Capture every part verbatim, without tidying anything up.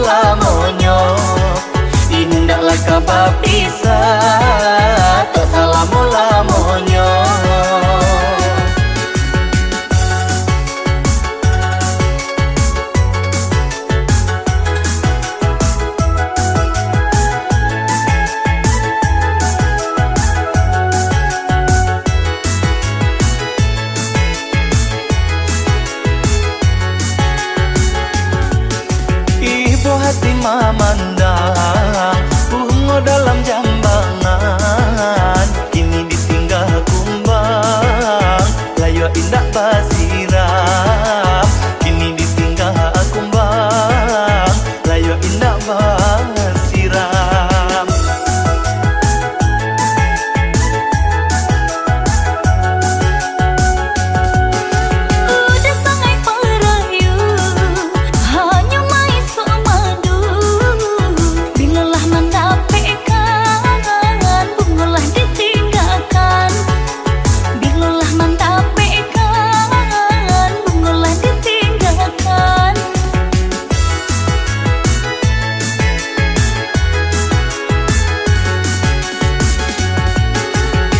Lamonyo, indaklah ka bapisah, tok salamo-lamonyo. Ibo hati mamandang bungo dalam jambangan, kini ditingga kumbang, layua indak basiram, kini ditingga kumbang, layua indak basiram. Udah sangai parayu, hanyo maisuak madu. Bilolah mandapekkan, bungolah ditinggakan. Bilolah mandapekkan, bungolah ditinggakan.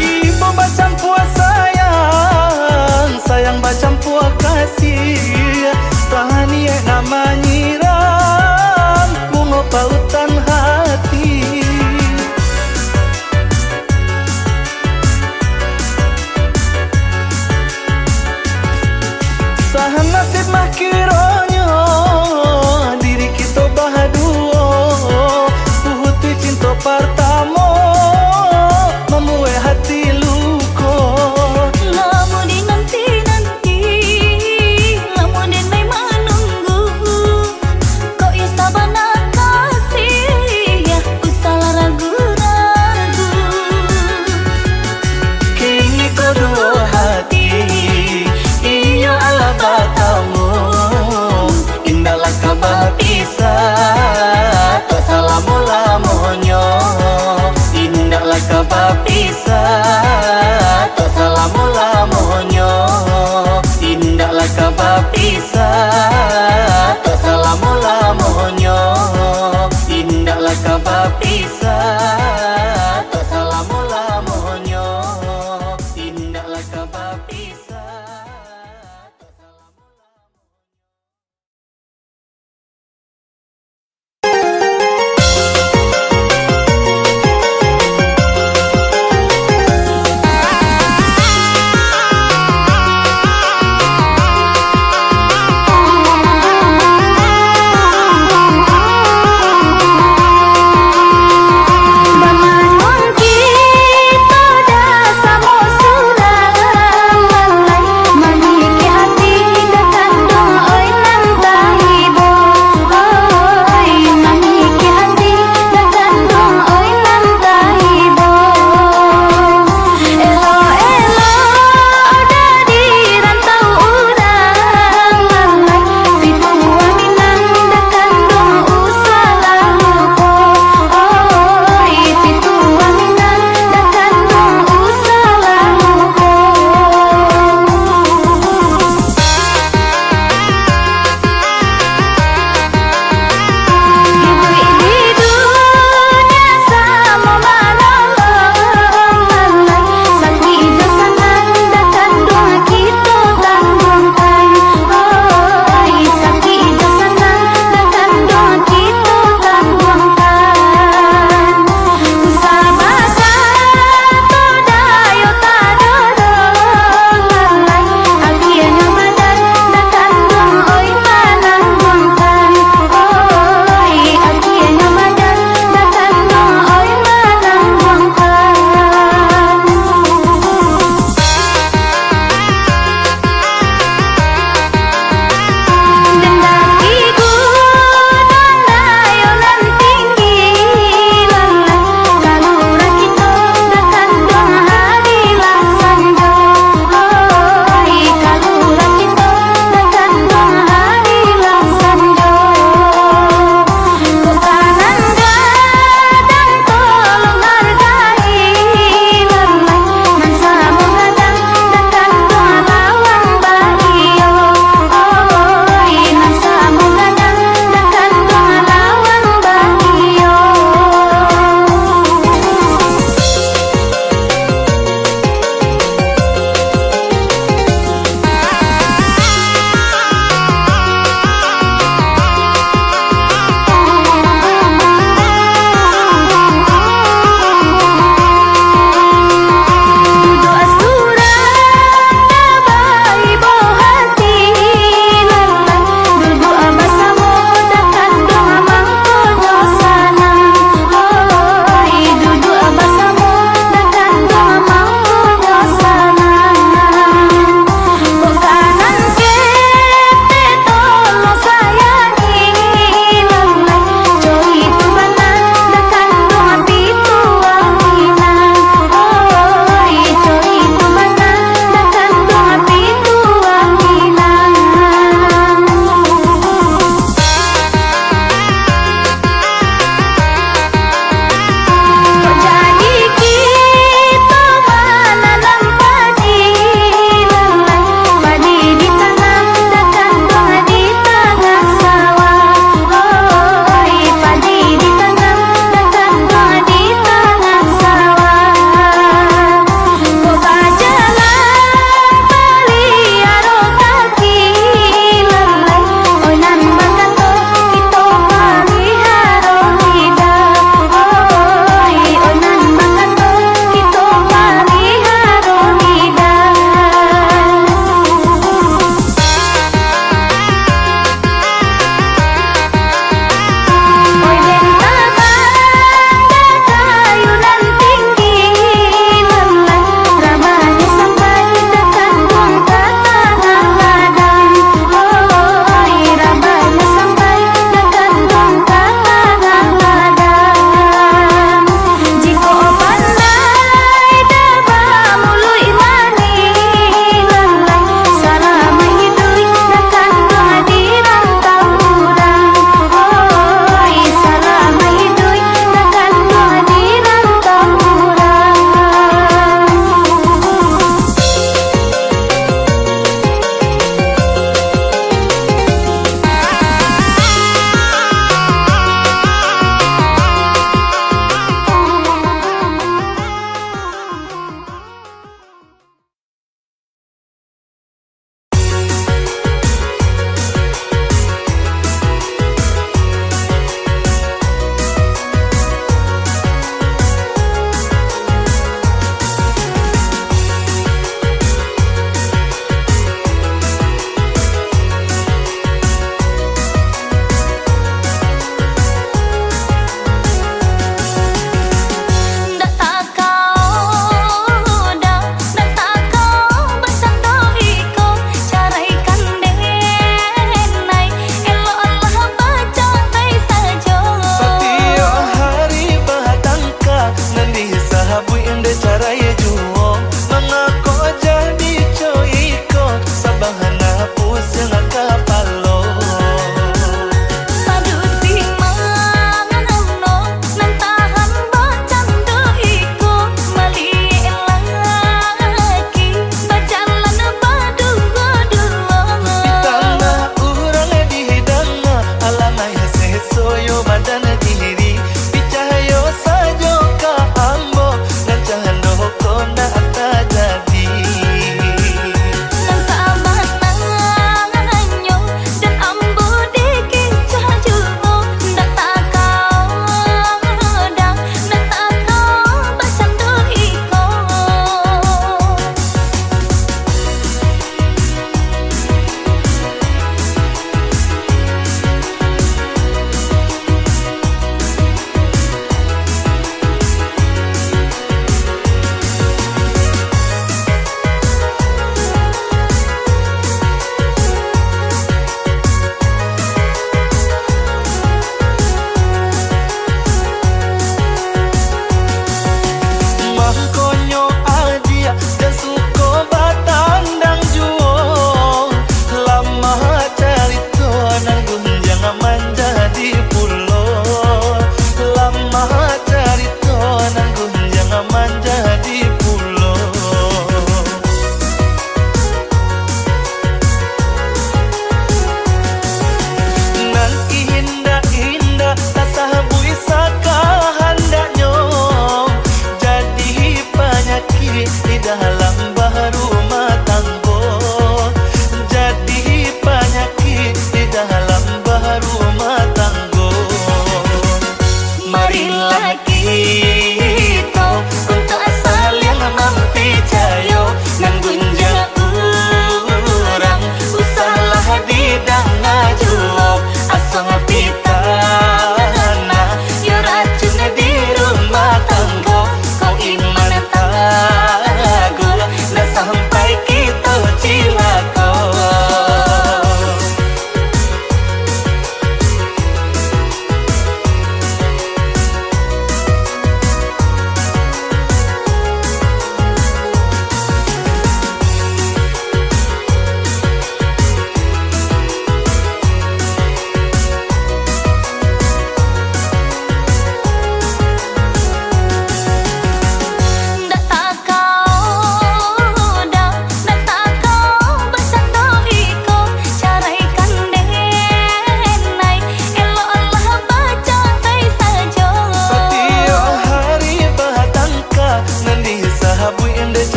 Ibo bacampua sayang, sayang bacampua kasih, taniek nan manyiram bungo pautan hati. Sahan nasib mah kironyo diri kito baduo, puhutuih cinto partamo mambuek hati luko. Lamo dinanti-nanti, lamo den lai manunggu. Kok iyo sabana kasih, usahlah ragu-ragu. Kini ko duo hati, iyo alah batamu. Indaklah ka bapisah, tok salamo-lamonyo. Indaklah ka bapisah, tok salamo-lamonyo. Indaklah ka bapisah, tok salamo-lamonyo. Indaklah ka bapisah, tok salamo-lamonyo. Indaklah ka bapisah, tok salamo-lamonyo.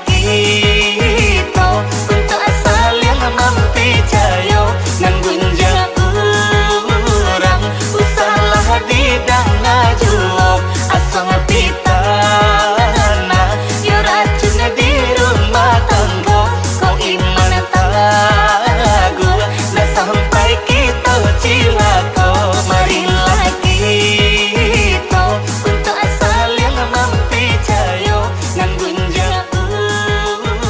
Kito untuak saling mampicayo, nan gunjiang urang, usahlah didanga juo. Asuang pitanah, yo racun di rumah tanggo, kok iman taguah, dah sampai kito cilako. Marilah kito untuak saling mampicayo, nan gunjiang urang.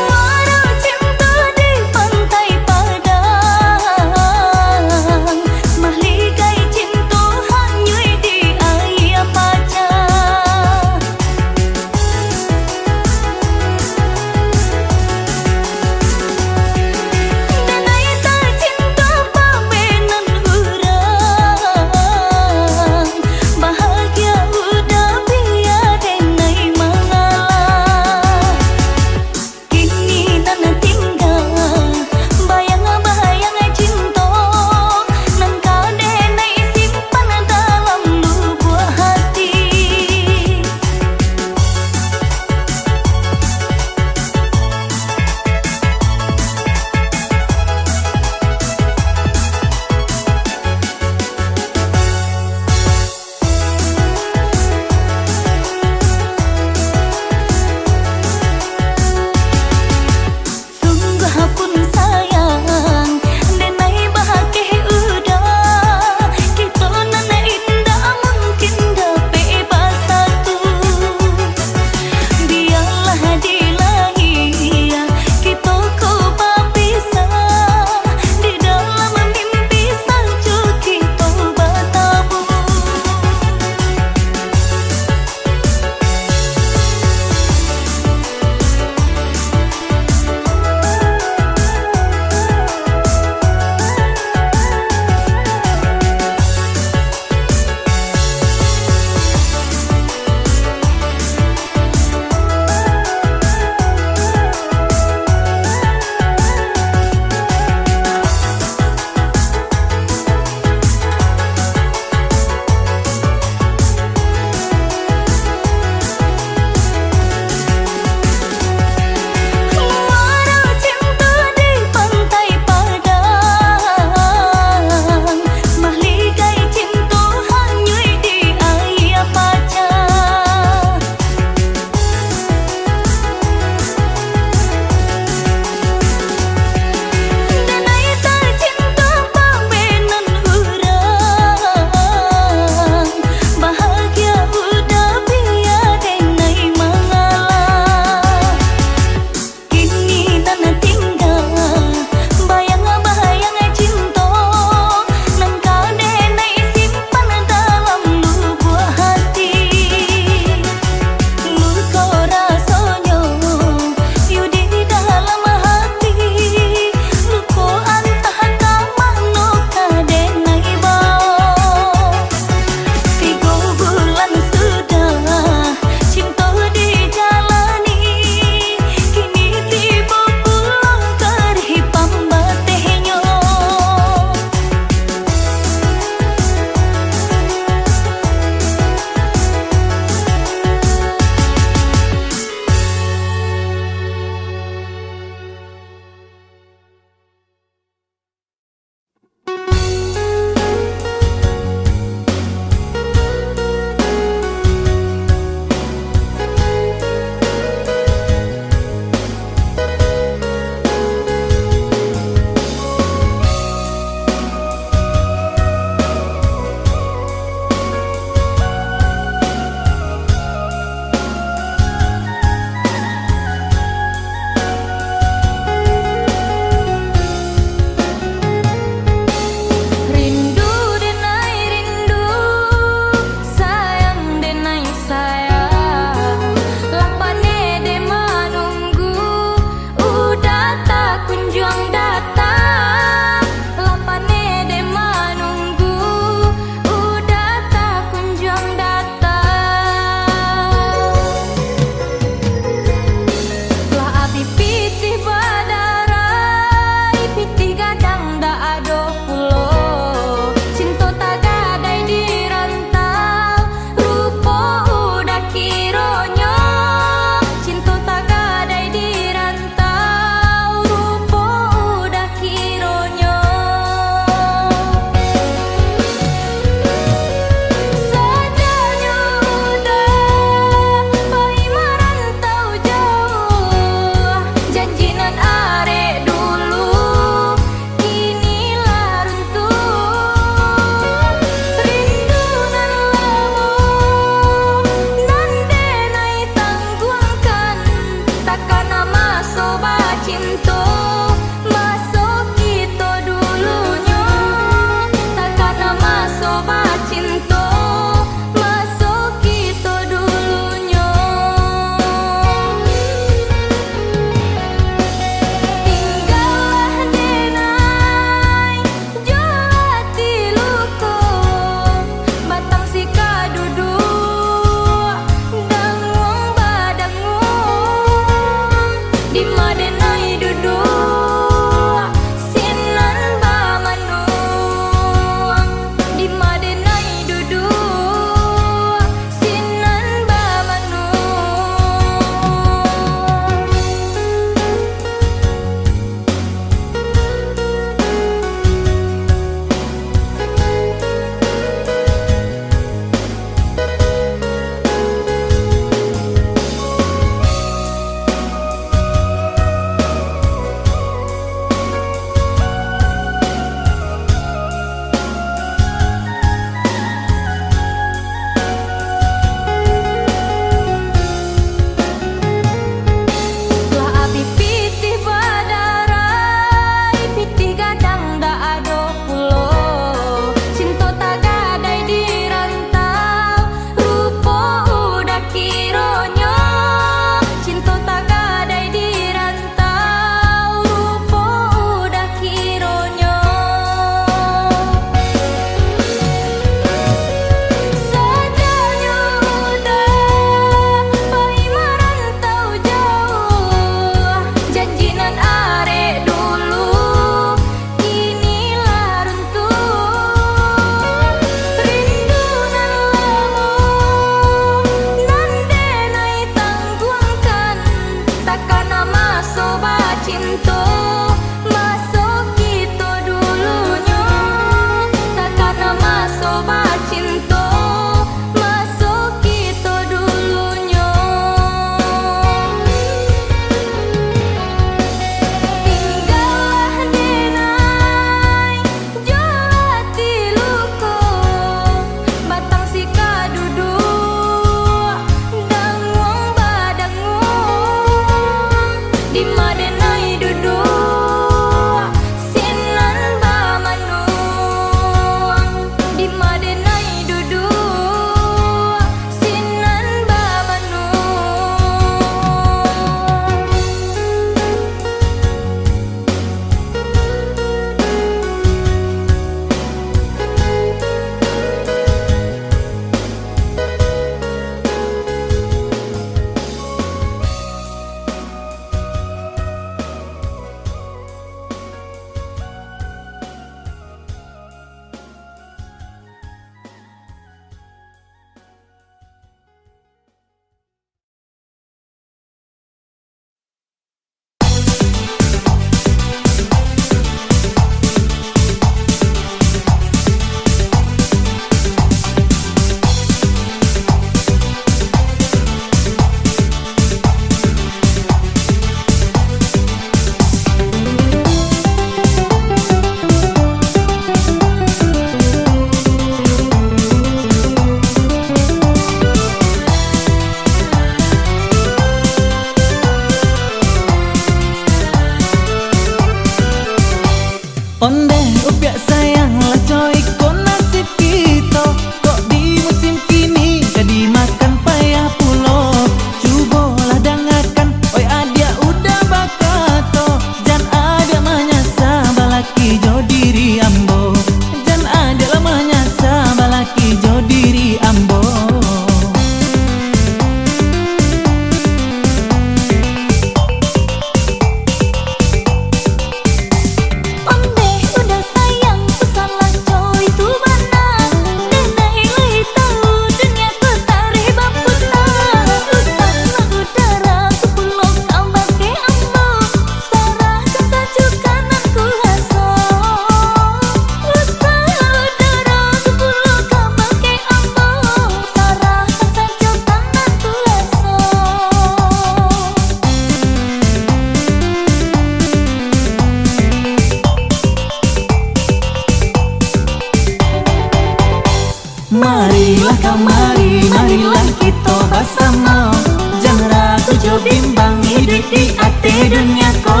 Lah kamari, marilah kito basamo. Jan ragu jo bimbang iduik di ateh dunia ko.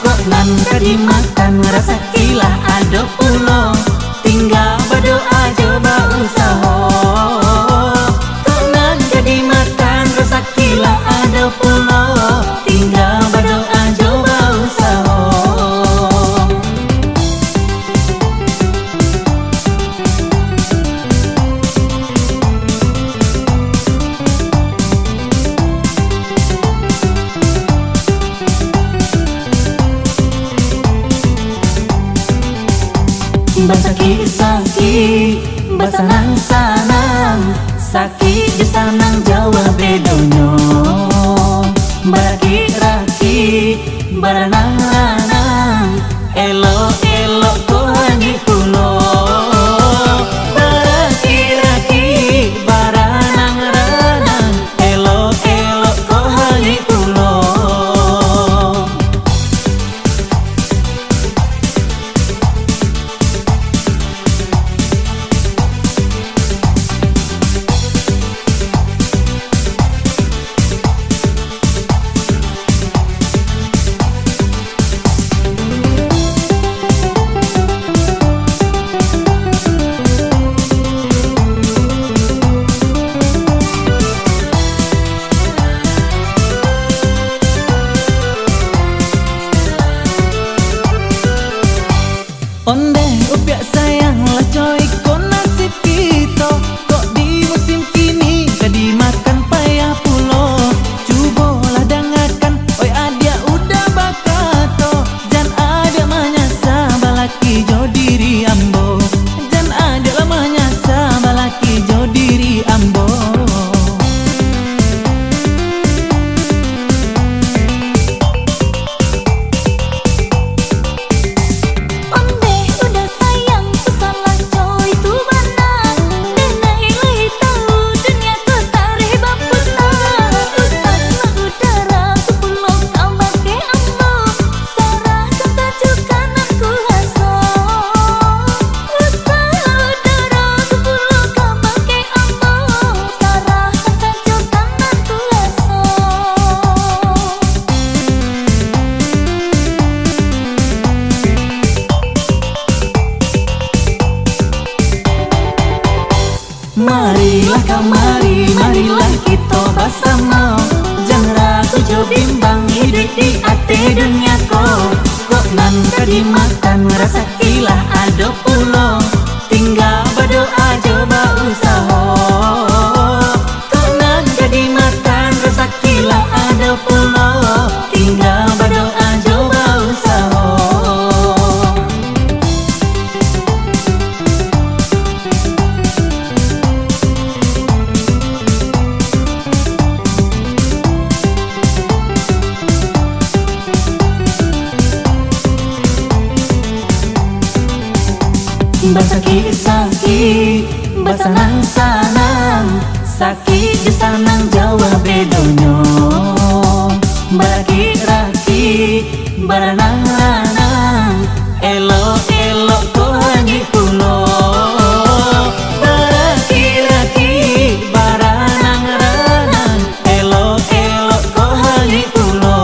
Kok nan ka dimakan, rasaki lah ado pulo. Tingga badoa jo bausaho. Kok nan ka dimakan, rasaki lah ado pulo. Tingga badoa jo bausaho. Basakik-sakik, basanang-sanang, sakik jo sanang jauah bedonyo. Barakik-rakik, baranang-ranang, elok-elok ko hanyuik pulo. Barakik-rakik, baranang-ranang, elok-elok ko hanyuik pulo. Ondeh upiak sayang lah, coy, ko nasib kito. Kok di musim kini ka dimakan payah pulo. Cubolah dangakan, oi adiak udah bakato. Jan adiak manyasa balaki jo diri ambo. Jan adiak lah manyasa balaki jo diri ambo. Ondeh udah sayang tu salah, coy, tu bana. Dek nak ilai tahu dunia tu tarikh baputa. Usahlah udara tu pulo ka bakeh ambo. Sarahkan sajo ka nan kuaso. Usahlah udara tu pulo ka bakeh ambo. Sarahkan sajo ka nan kuaso. Marilah kamari, marilah kito basamo. Jan ragu jo bimbang iduik di ateh dunia ko. Kok nan ka dimakan, rasaki lah ado pulo. Tingga badoa jo bausaho. Kok nan ka dimakan, rasaki lah ado pulo. Tingga badoa jo bausaho. Basakik-sakik, basanang-sanang, sakik jo sanang jauah bedonyo. Barakik-rakik, baranang-ranang, elok-elok ko hanyuik pulo. Barakik-rakik, baranang-ranang, elok-elok ko hanyuik pulo.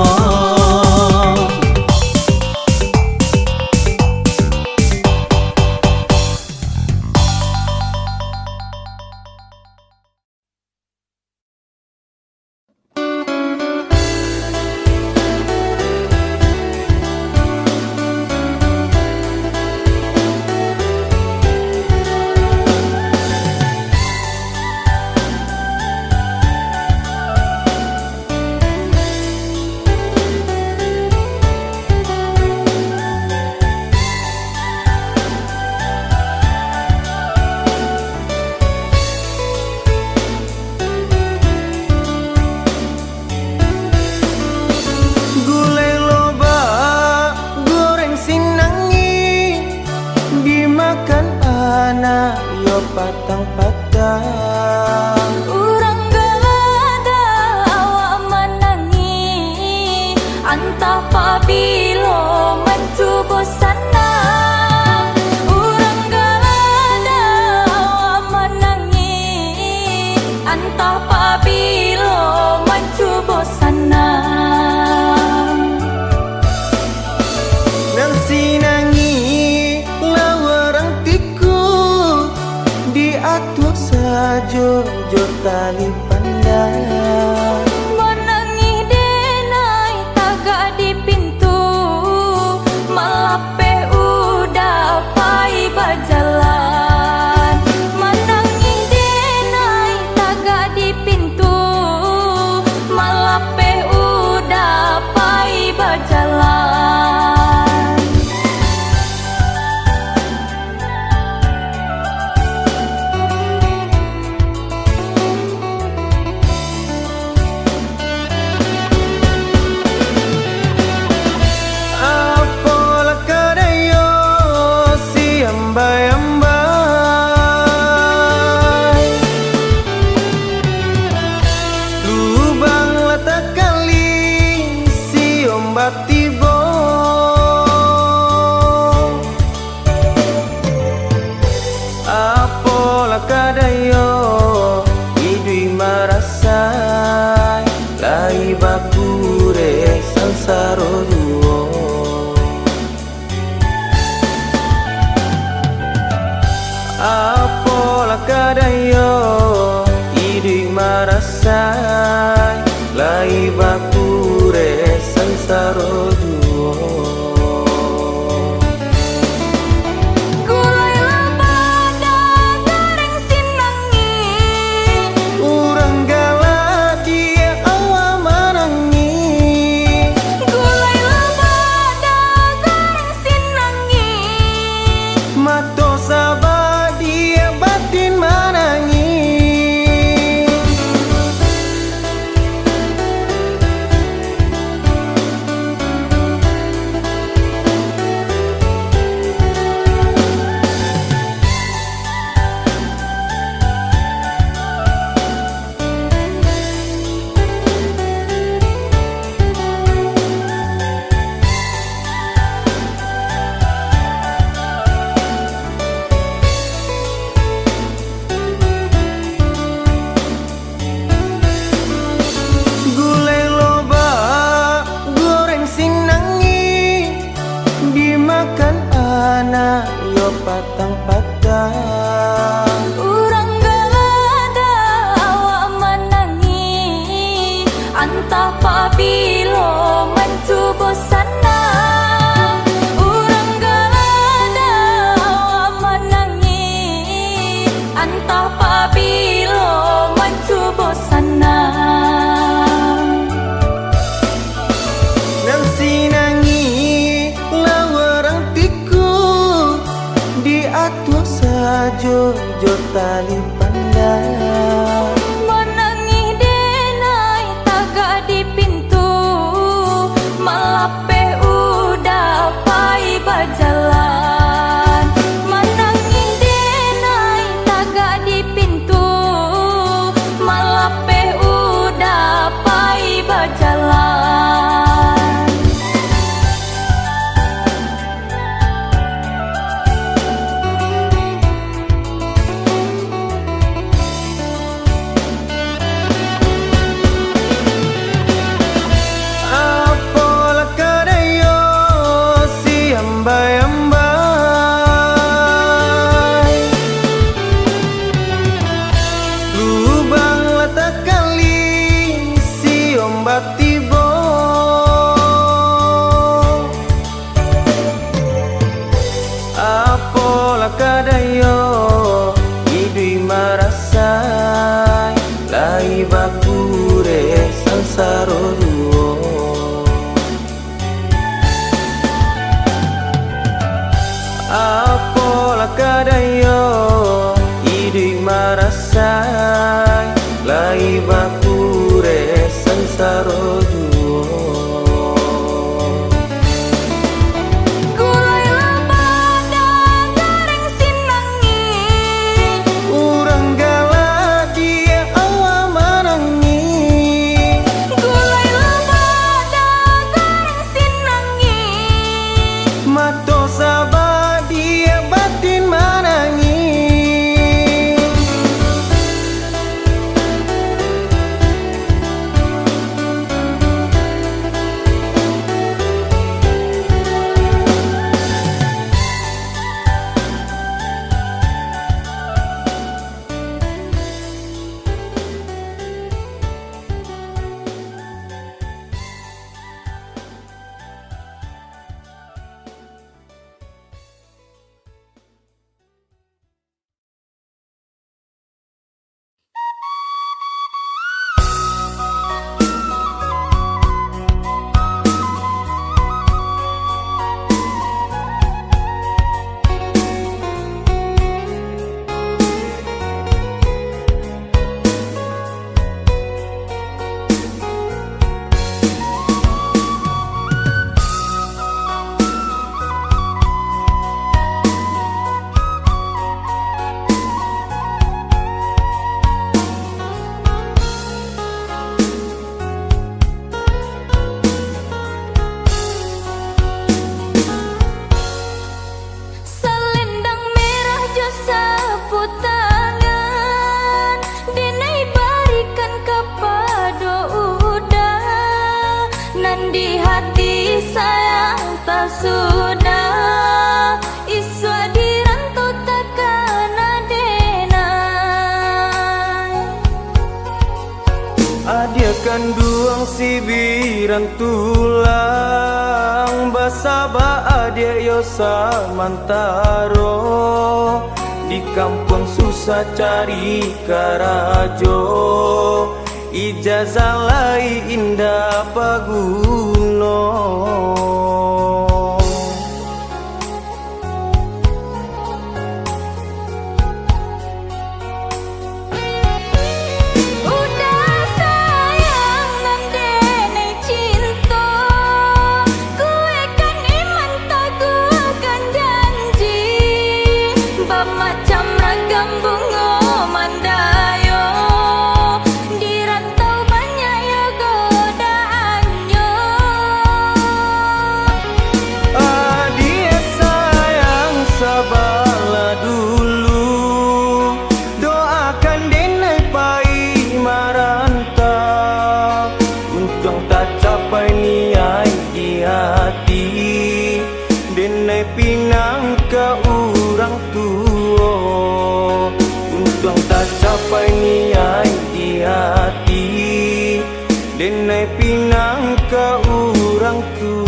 Apabilo mancubo sanang. Nan sinangi lah urang tiku, diatua sajo jo tali pandang. Manangih denai tagak di pintu, malapeh udah pai bajalan. Manangih denai tagak di pintu, malapeh udah pai bajalan. Apolah kadai yo si ambai-ambai, lubang lah takali si ombak tibo. Apolah kadai yo iduik marasai, lai bakureh sansaro juo. Apolah kadai yo iduik marasai, lai bakureh sansaro juo. Gulai labada gareng sinangi. Urang galak diak awak manangih. Gulai labada gareng sinangi. Mato sabak diak batin manangih. Gulai lobak goreng sinangi, dimakan anak yo patang-patang. Urang galak awak manangih, antah pabilo mancubo sanang. Urang galak awak manangih, antah pabilo mancubo sanang. Nan sinangi lah urang tiku, diatua sajo jo tali pandang. Manangih denai tagak di pintu, malapeh udah pai bajalan. Manangih denai tagak di pintu, malapeh udah pai bajalan. Apolah kadai yo si ambai-ambai, lubang lah takali si ombak tibo. Apolah kadai yo iduik marasai, lai bakureh sansaro juo. Apolah kadai yo iduik marasai, lai bakureh sansaro juo. Gulai labada gareng sinangi. Urang galak diak awak manangih. Gulai Di hati sayang tak sudah, isuak di rantau takana denai. Adiak kanduang sibiran tulang, basaba adiak yo samantaro, di kampuang susah cari karajo. Ijazah lai indak baguno. Udah sayang nan denai cinto, kuekkan iman, taguahkan janji, bamacam ragam bungo mandayo. Di rantau banyak yo godaannyo. Adiak sayang, sabalah dulu, doakan denai pai marantau, untuang tacapai niaik di ati. Denai pinang ka urang tuo, untuang tacapai niaik di ati. Denai pinang ka urang tuo.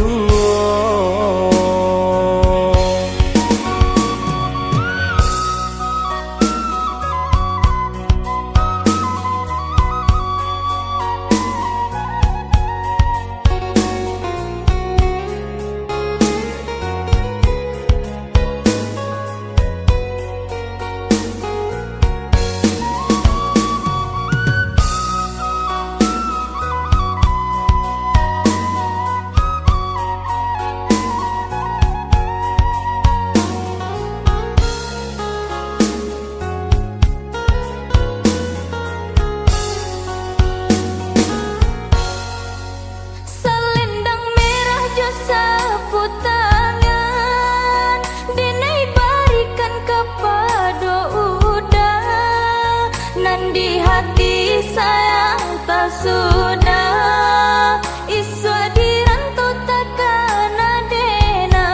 Salendang merah jo sapu tangan, denai barikan kapado Uda. Nan di hati sayang tak sudah, isuak di rantau takana denai.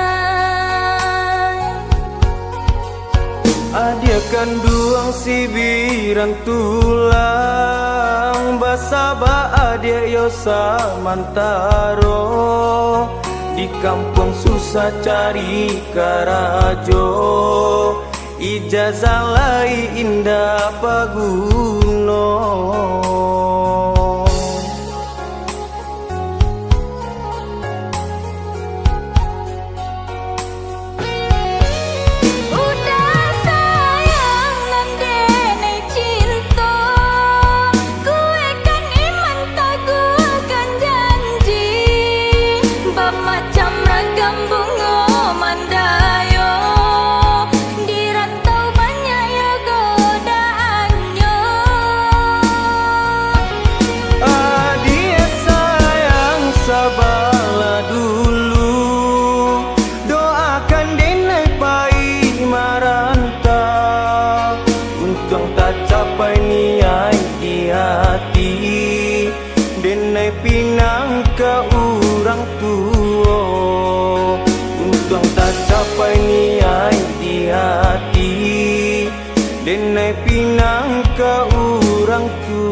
Adiak kanduang sibiran tulang, basaba adiak yo samantaro, di kampuang susah cari karajo, ijazah lai indak baguno. Uda sayang nan denai cinto, kuekkan iman, taguahkan janji, bamacam ragam bungo mandayo, di rantau banyak yo godaannyo. Adiak sayang, sabalah dulu, doakan denai pai marantau, untuang tacapai niaik di ati. Denai pinang ka urang tuo, untuang tacapai niaik di ati. Denai pinang ka urang tuo.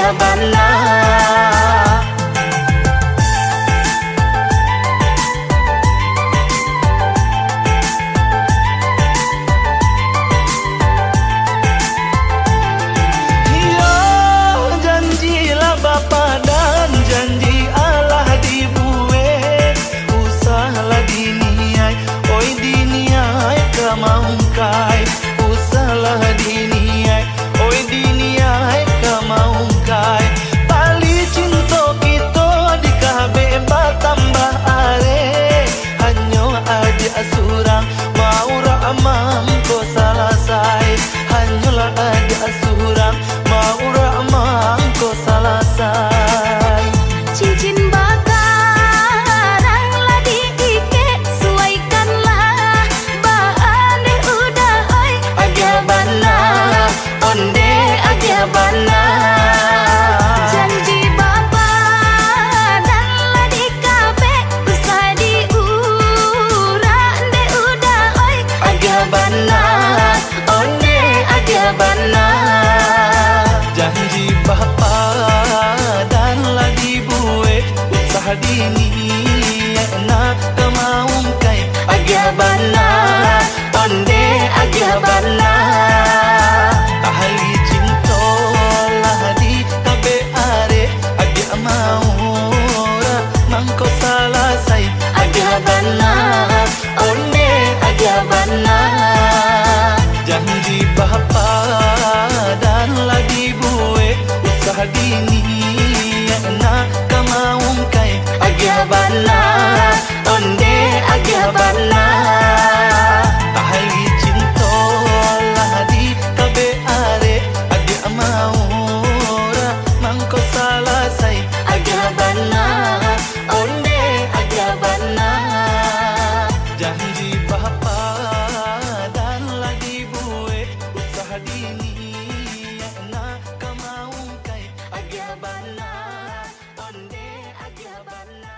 Bana. Iyo, janji lah bapadan, janji alah dibuek, usahlah diniaik, oi diniaik ka maungkai, usahlah diniaik, oi diniaik ka maungkai. Tali cinto kito di kabek batambah arek. Hanyo adiak surang maurak mangko salasai. Hanyolah adiak surang maurak mangko salasai. Cincin bakarang lah diikek, suaikanlah baa dek uda oi. Agiah bana, ondeh agiah bana. Janji bapadan lah dikabek, usah diurak dek uda oi. Agiah bana, ondeh agiah bana. Janji bapadan lah dibuek, usah diniaik nak ka maungkai. Agiah bana, ondeh agiah bana. Tali cinto lah dikabek arek, adiak maurak mangko salasai. Agiah bana, ondeh agiah bana. Janji bapadan lah dibuek, usah diniaik nak ka maungkai. Agiah bana, ondeh agiah bana. Tali cinto lah dikabek arek, adiak maurak mangko salasai. Agiah bana, ondeh agiah bana. Janji bapadan lah dibuek, usah diniaik nak ka maungkai. Agiah bana, ondeh agiah bana.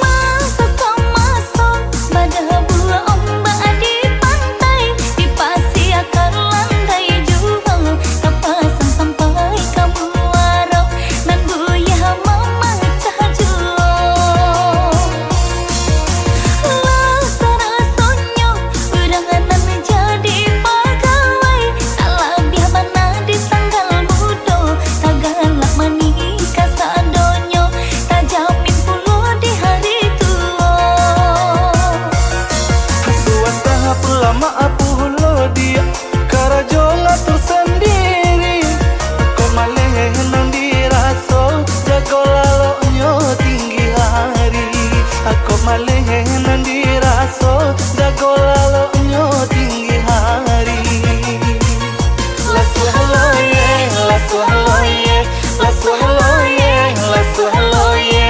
Maso ka maso, badabuak ombak di pantai, di pasia ka landai juo, tapasang sampai ka muaro, nan buya mamacah juo. Lah sarasonyo urang nan jadi pagawai, talabiah bana di tanggal mudo, tagalak manikah sadonyo, tajamin pulo di hari tuo. Asuah tahap lama pulo dia, karajo ngatur sandiri. Ako maleh nan diraso, jago laloknyo tinggi hari. Ako maleh nan diraso, jago laloknyo tinggi hari. Lasuah loye, lasuah loye, lasuah loye, lasuah loye.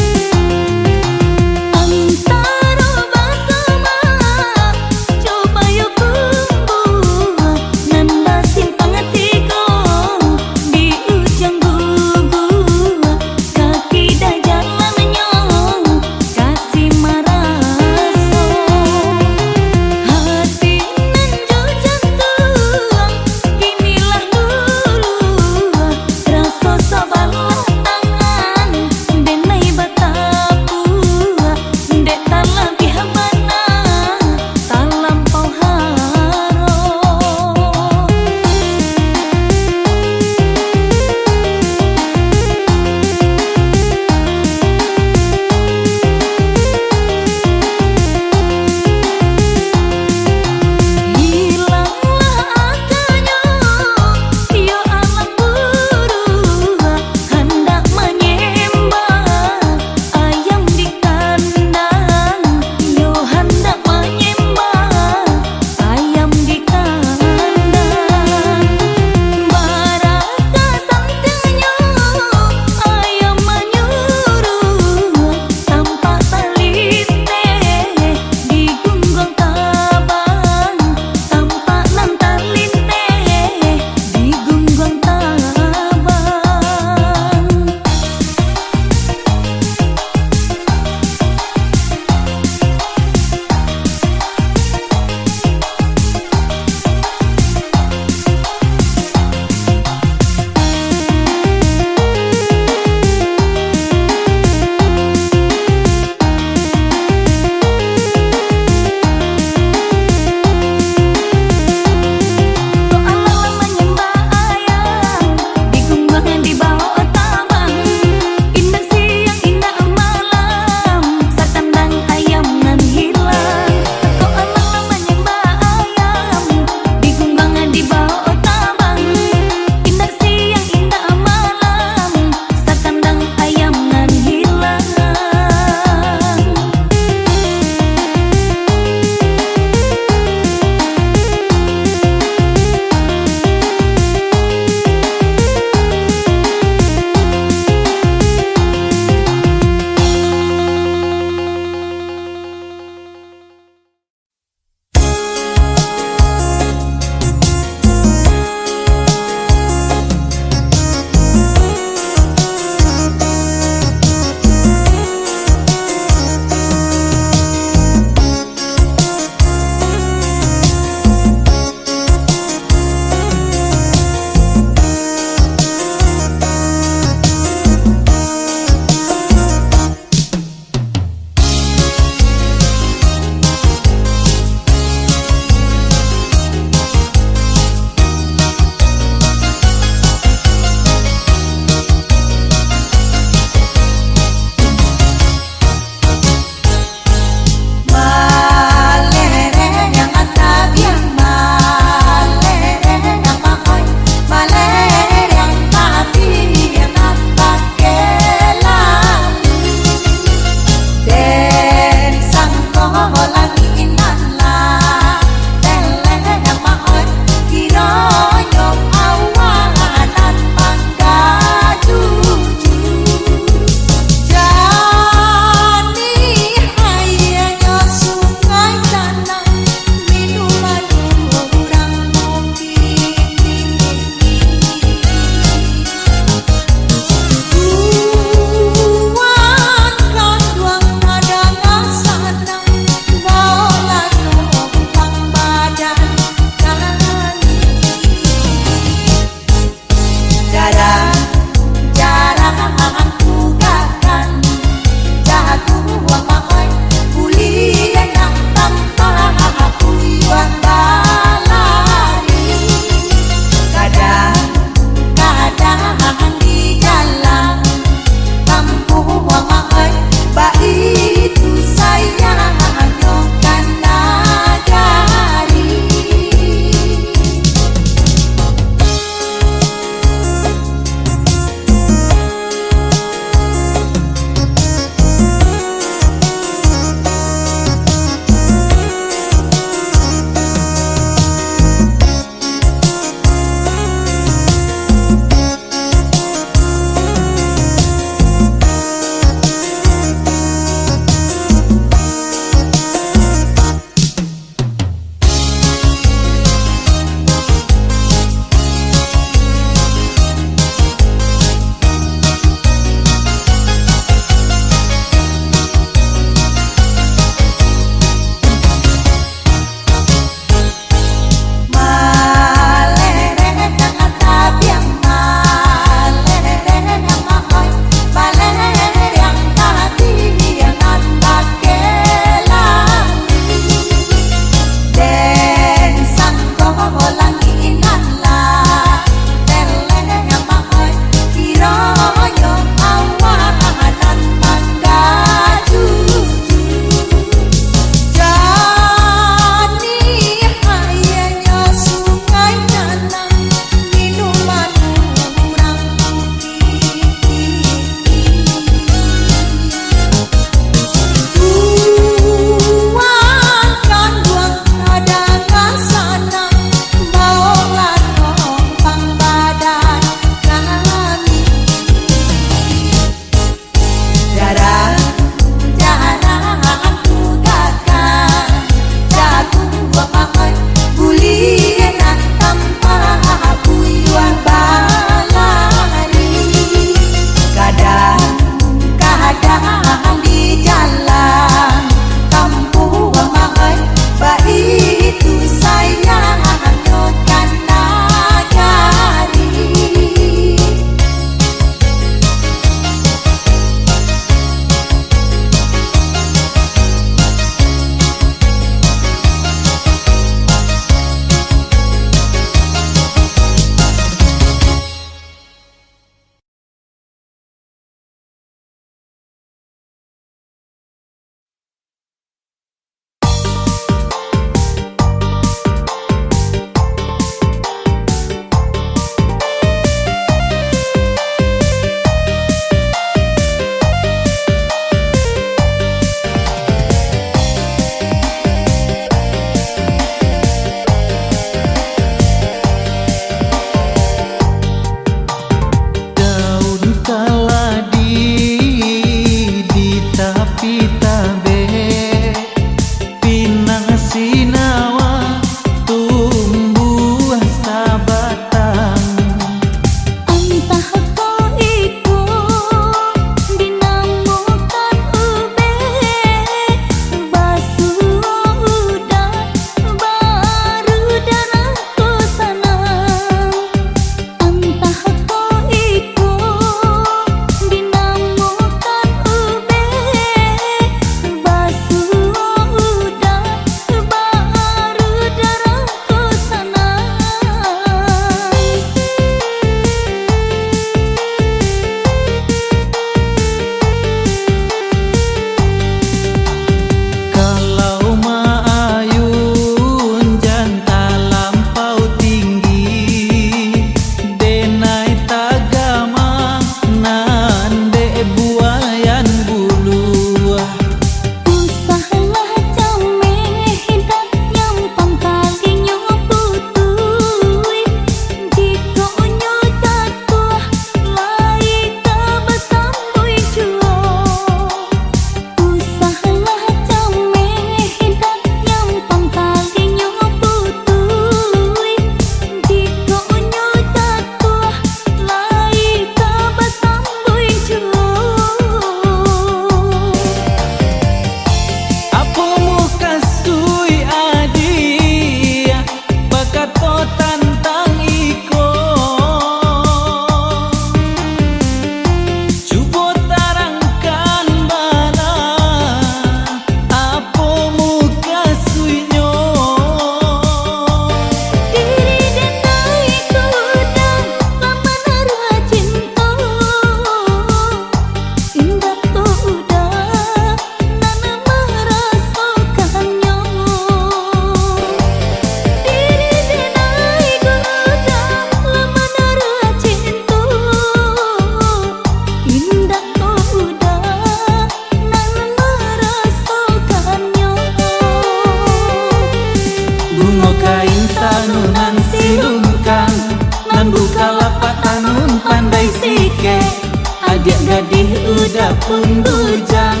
Uda pun bujang,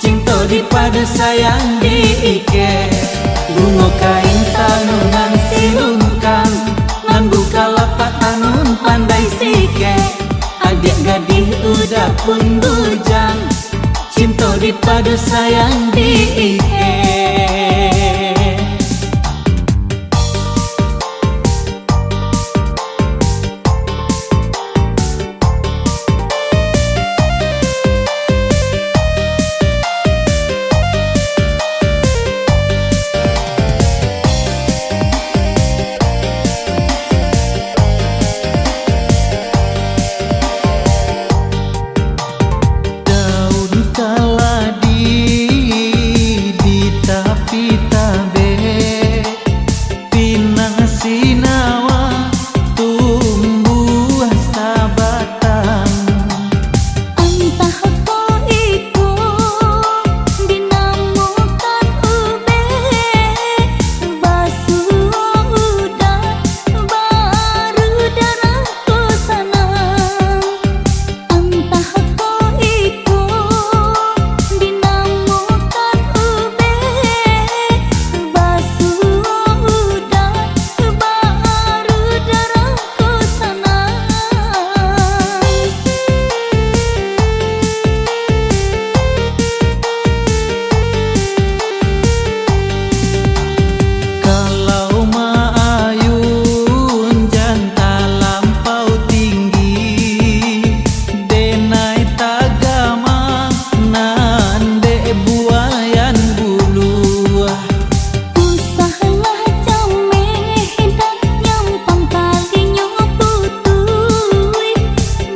cinto dipadu sayang diike. Bungo kain tanunan silungkang, nan bukalapak tanun pandai sike. Adiak gadih uda pun bujang, cinto dipadu sayang diike. Daun kaladi di tapi tabek, pinang sinawa tumbuah sabatang. Antah ko iko dinamokan ubek, basuo uda, baru darah ko sanang. Antah ko iko dinamokan ubek, basuo uda, baru darah ko sanang. Kalau maayun jan talampau tinggi, denai tagama nan dek buayan buluah. Usahlah cameh dan nyampang talinyo putuih,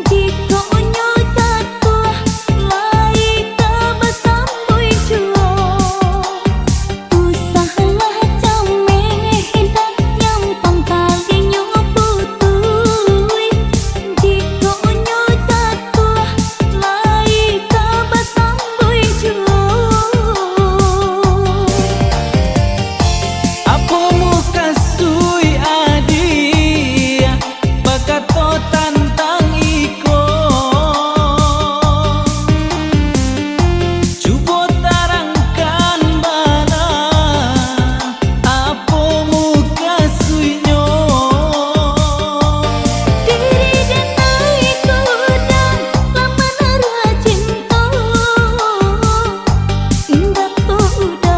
jikok nyo jatuah, lai ka basambuih juo. Usahlah cameh dan nyampang talinyo putuih, jikok nyo jatuah, lai ka basambuih juo. Apo mukasuik adiak bakato tantang iko? Cubo tarangkan bana, apo mukasuiknyo? Diri denai ko uda, lah manaruah cinto. Indak ko uda,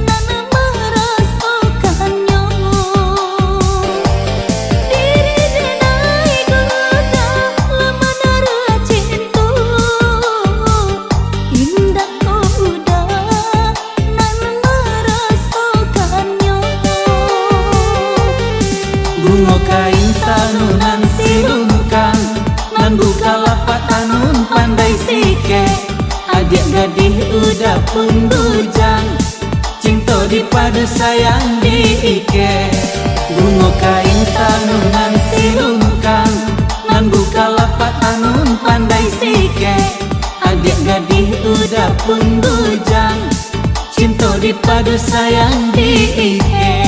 nan marasokannyo. Diri denai ko uda, lah manaruah cinto. Indak ko uda, nan marasokannyo. Bungo kain tanunan silungkang, nan bukalapak tanun pandai sike. Adiak gadih uda pun bujang, cinto dipadu sayang diike. Bungo kain tanunan silungkang, nan bukalapak tanun pandai sike. Adiak gadih uda pun bujang, cinto dipadu sayang diike.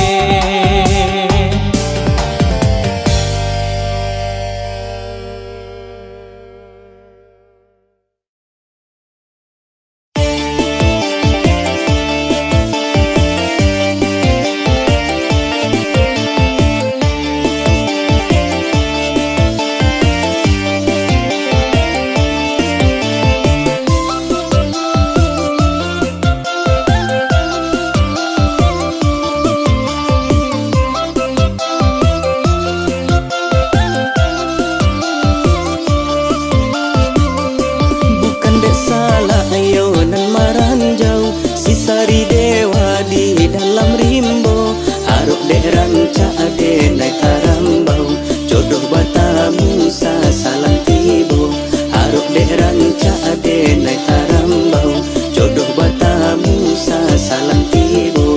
Bukan dek salah iyo nan maranjau, si Saridewa di dalam rimbo. Arok dek rancak denai tarambau, jodoh batamu sasalam tibo. Arok dek rancak denai tarambau, jodoh batamu sasalam tibo.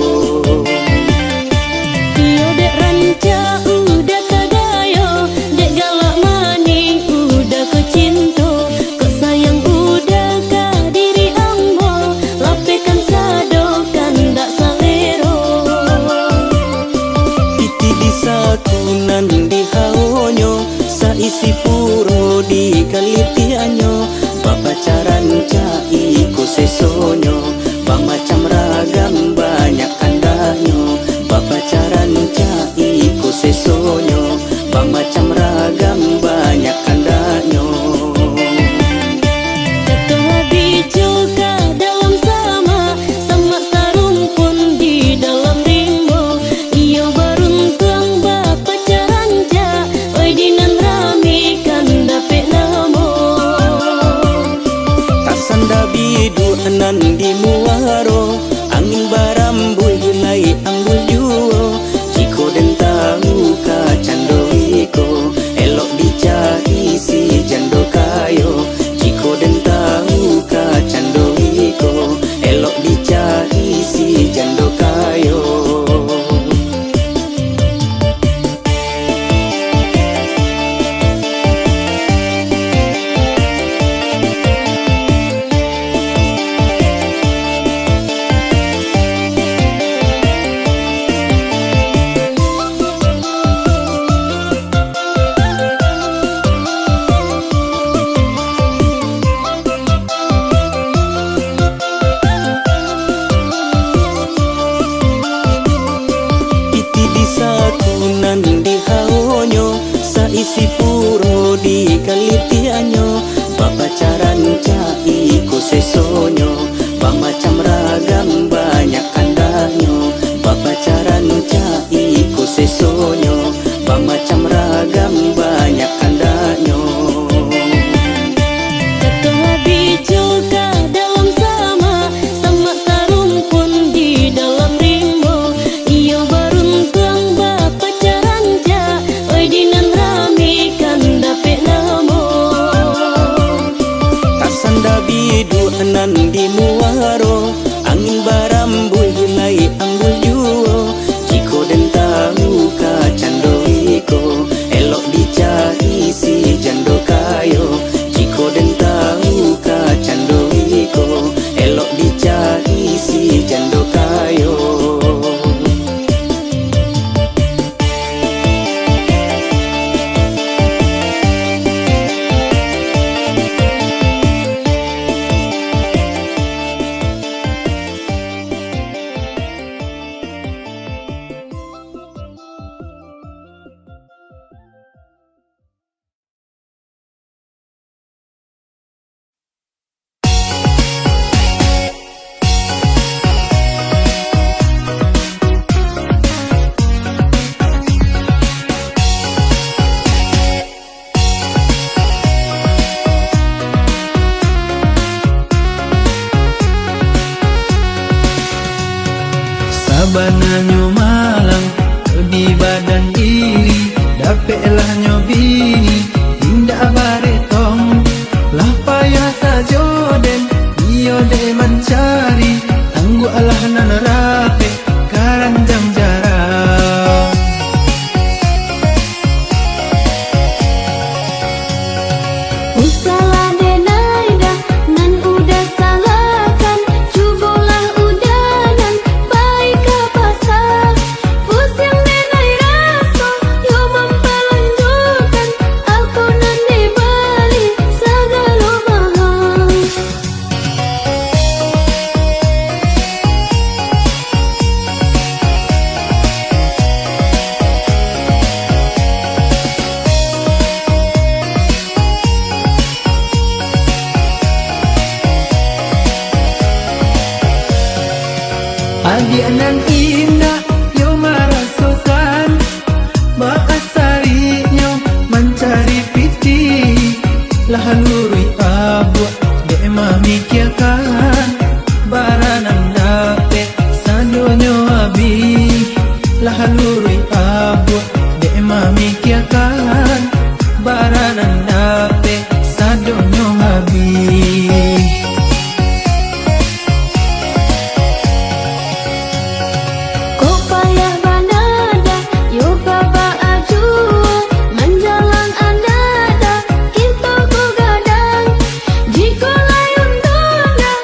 Iyo dek rancak uda ka gayo, dek galak manih uda ka cinto, kok sayang uda ka diri ambo, lapehkan sado kandak salero. Pitih di saku Dabiduak nan di muaro, angin barambuih lai ambuih juo. Jikok den tahu ka cando iko, elok dicari si jando kayo. Jikok den tahu ka cando iko, elok dicari si jando kayo. Pitih di saku nan di haonyo, saisi puro di kalitiaknyo. Bapacaran cak iko sesonyo, bamacam ragam banyak kandaknyo. Bapacaran cak iko sesonyo, bamacam ragam banyak kandaknyo. Jatuahlah bijo ka dalam samak, samak sarumpun di dalam rimbo. Iyo baruntuang bapacaran cak, oi di nan rami kan dapek namo. Tasanda biduak nan di muaro, angin barambuih lai ambuih juo. Jikok den tahu ka cando iko, elok dicari si jando kayo. Jikok den tahu ka cando iko, elok dicari si jando kayo. Sabananyo malang di badan diri, dapeklah nyo bini, indak baretong, lah payah sajo den, iyo dek mancari, tangguaklah nan rapek, karanjang jarang. Usahlah denai dah nan udah salahkan, cubolah udah nan pai ka pasa. Pusiang denai raso, yo mampalanjukan, apo nan dibali sagalo mahal. Adiak nan indak yo marasokan, baa sariknyo mancari pitih. Lah luruih abuak dek mamikiakan, bara nan dapek sadonyo abih. Lah luruih abuak dek mamikiakan, bara nan dapek sadonyo abih. Kok payah bana dah, yo ka baa juo, manjalang anak dah, kito ko gadang. Jikok lai untuang dah,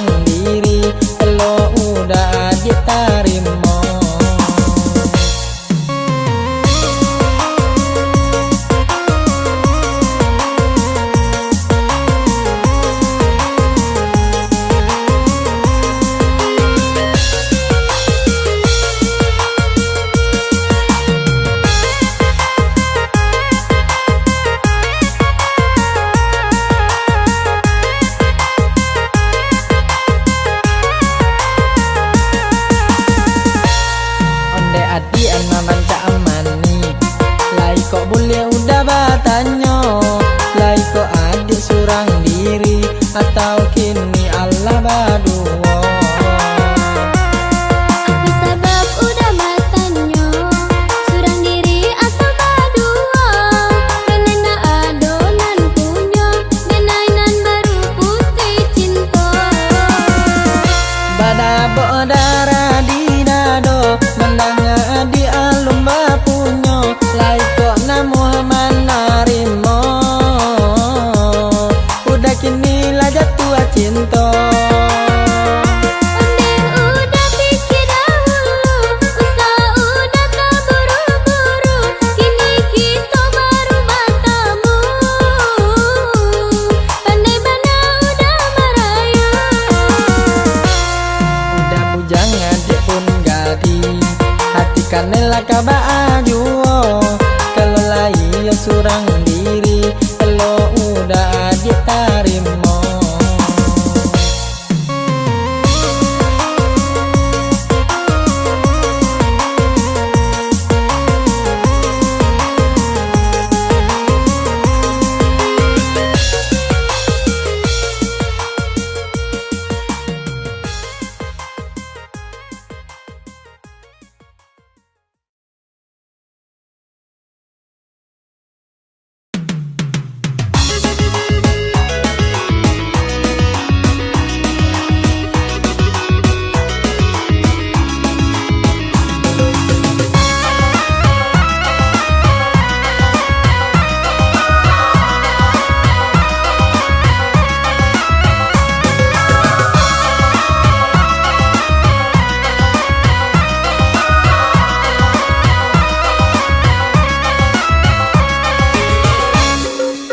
sandiri, kalau udah adik tarimo. Ondeh adiak nan rancak mani, lai kok buliah udah batanyo, lai kok adiak surang diri, atau kini alah baduo? Apo sabab udah batanyo, surang diri atau baduo? Kena ndak ado nan punyo, denai nan baru putuih cinto. Badabok darah di dado, mandanga di alun bapunyo, lai kok namuah manarimo. Udah kini lah jatuah cinto. Ondeh udah pikia dahulu, usah udah taburu-buru, kini kito baru batamu. Pandai bana udah marayu. Udah bujang adiak pun gadih, hati kanai lah ka baa juo. Kalau lai iyo surang diri, kalau udah adiak tarimo.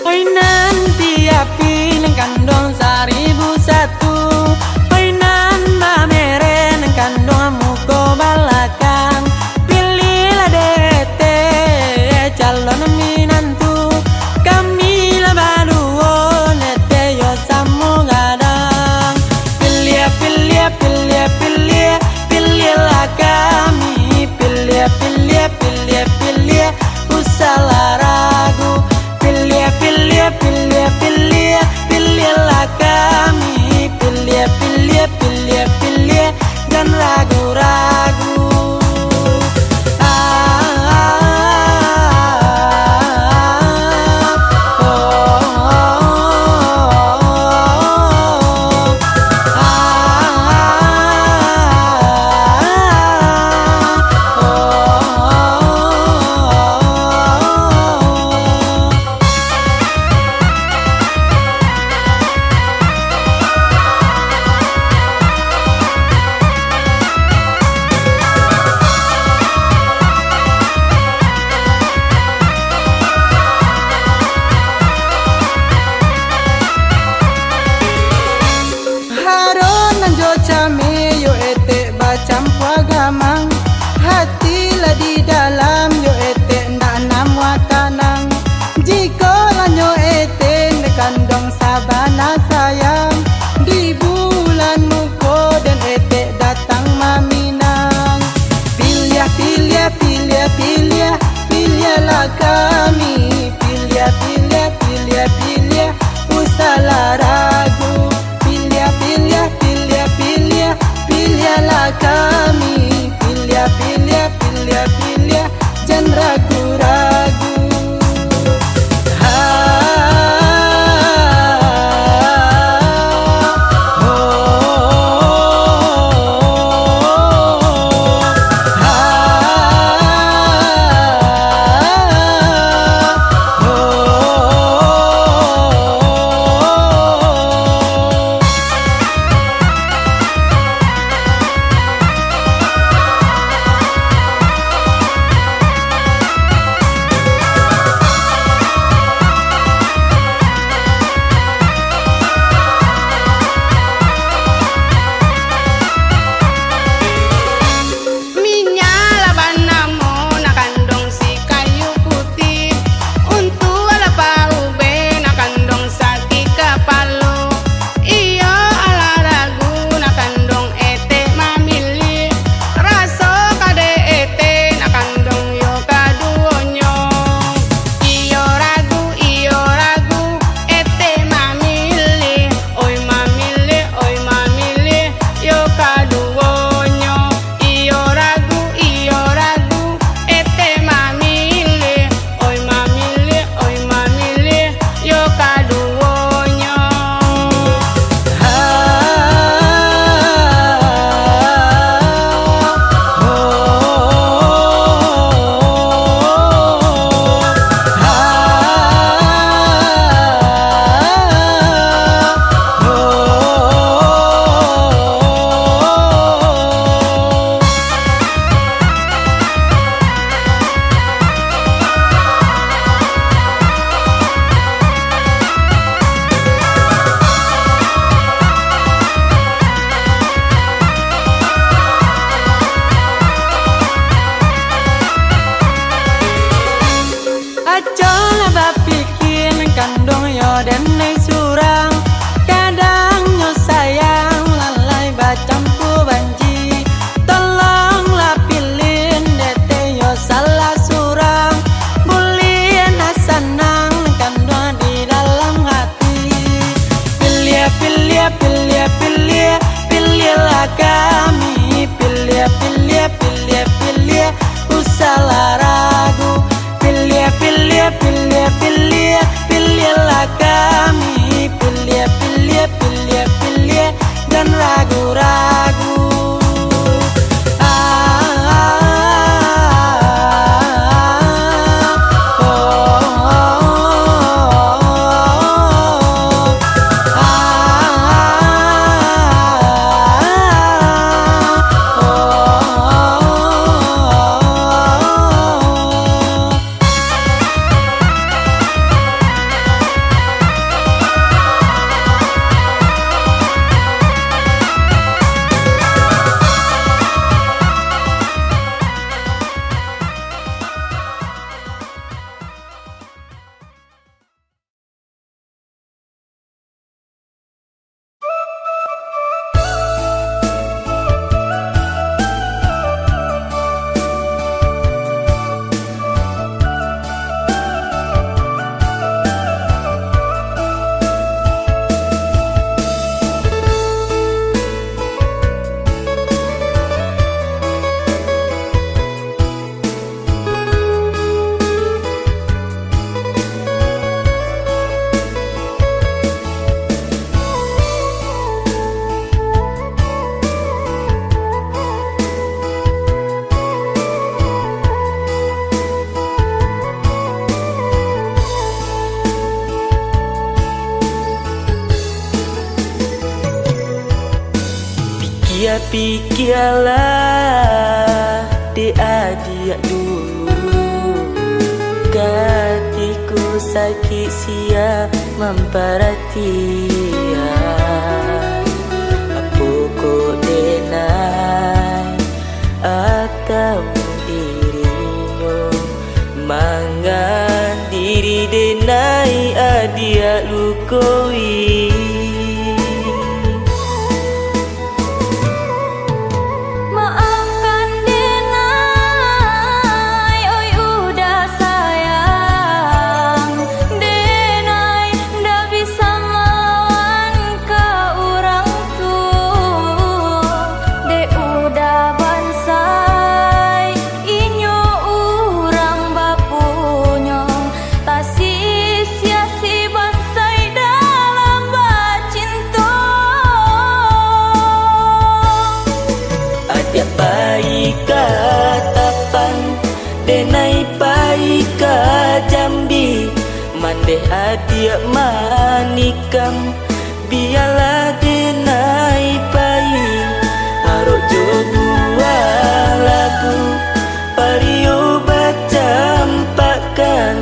Oi nan piapi nan kanduang saribu satu, oi nan mamereh nan kanduang muko balakang, pilihlah dek ete calon minantu, kami lah baduo nete yo samo gadang. Piliah, piliah, piliah, piliah, piliahlah kami. Piliah, piliah, piliah, piliah, usahlah ragu. Piliah, piliah, piliah, piliah, piliahlah kami. Piliah, piliah, piliah, piliah, jan ragu-ragu. Ah, ah, ah, ah, oh, oh, oh, oh, ah, ah, ah, oh, oh, oh, oh, oh. Haro nan jo cameh yo etek bacampua gamang, hati lah di dalam yo etek ndak namuah tanang. Jikok lah nyo etek ndak kanduang sabana sayang, di bulan muko den etek datang maminang. Piliah, piliah, piliah, piliah, piliahlah kami. Piliah, piliah, piliah, piliah, usahlah ragu. Piliah, piliah, piliah, piliah, piliahlah kami. Piliah, piliah, piliah, piliah, jan ragu-ragu. Ha, ho, ha, ho. Pikialah dek adiak dulu, katiko sakik sia mamparatian. Apo kok denai atau dirinyo, mangan diri denai adiak lukoi. Maafkan denai, oi uda sayang, denai ndak bisa malawan ka urang tu, dek uda bansai. Inyo urang bapunyo, tasisia si bansai dalam bacinto. Adiak pai ka Tapan, denai pai ka Jambi, mandeh adiak manikam. Bialah denai pai, arok jo buah labu, pario bacampakkan,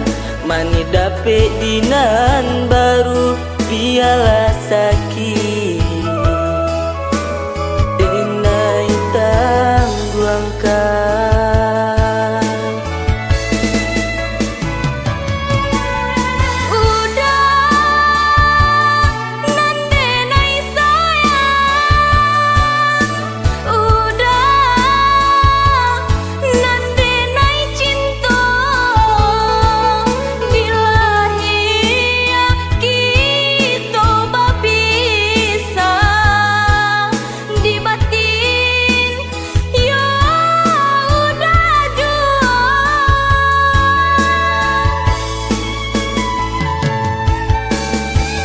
mani dapek di nan baru, bialah sakik denai tangguangkan. Uda nan denai sayang, uda nan denai cinto, bila hiya kito bapisah, di batin yo uda juo.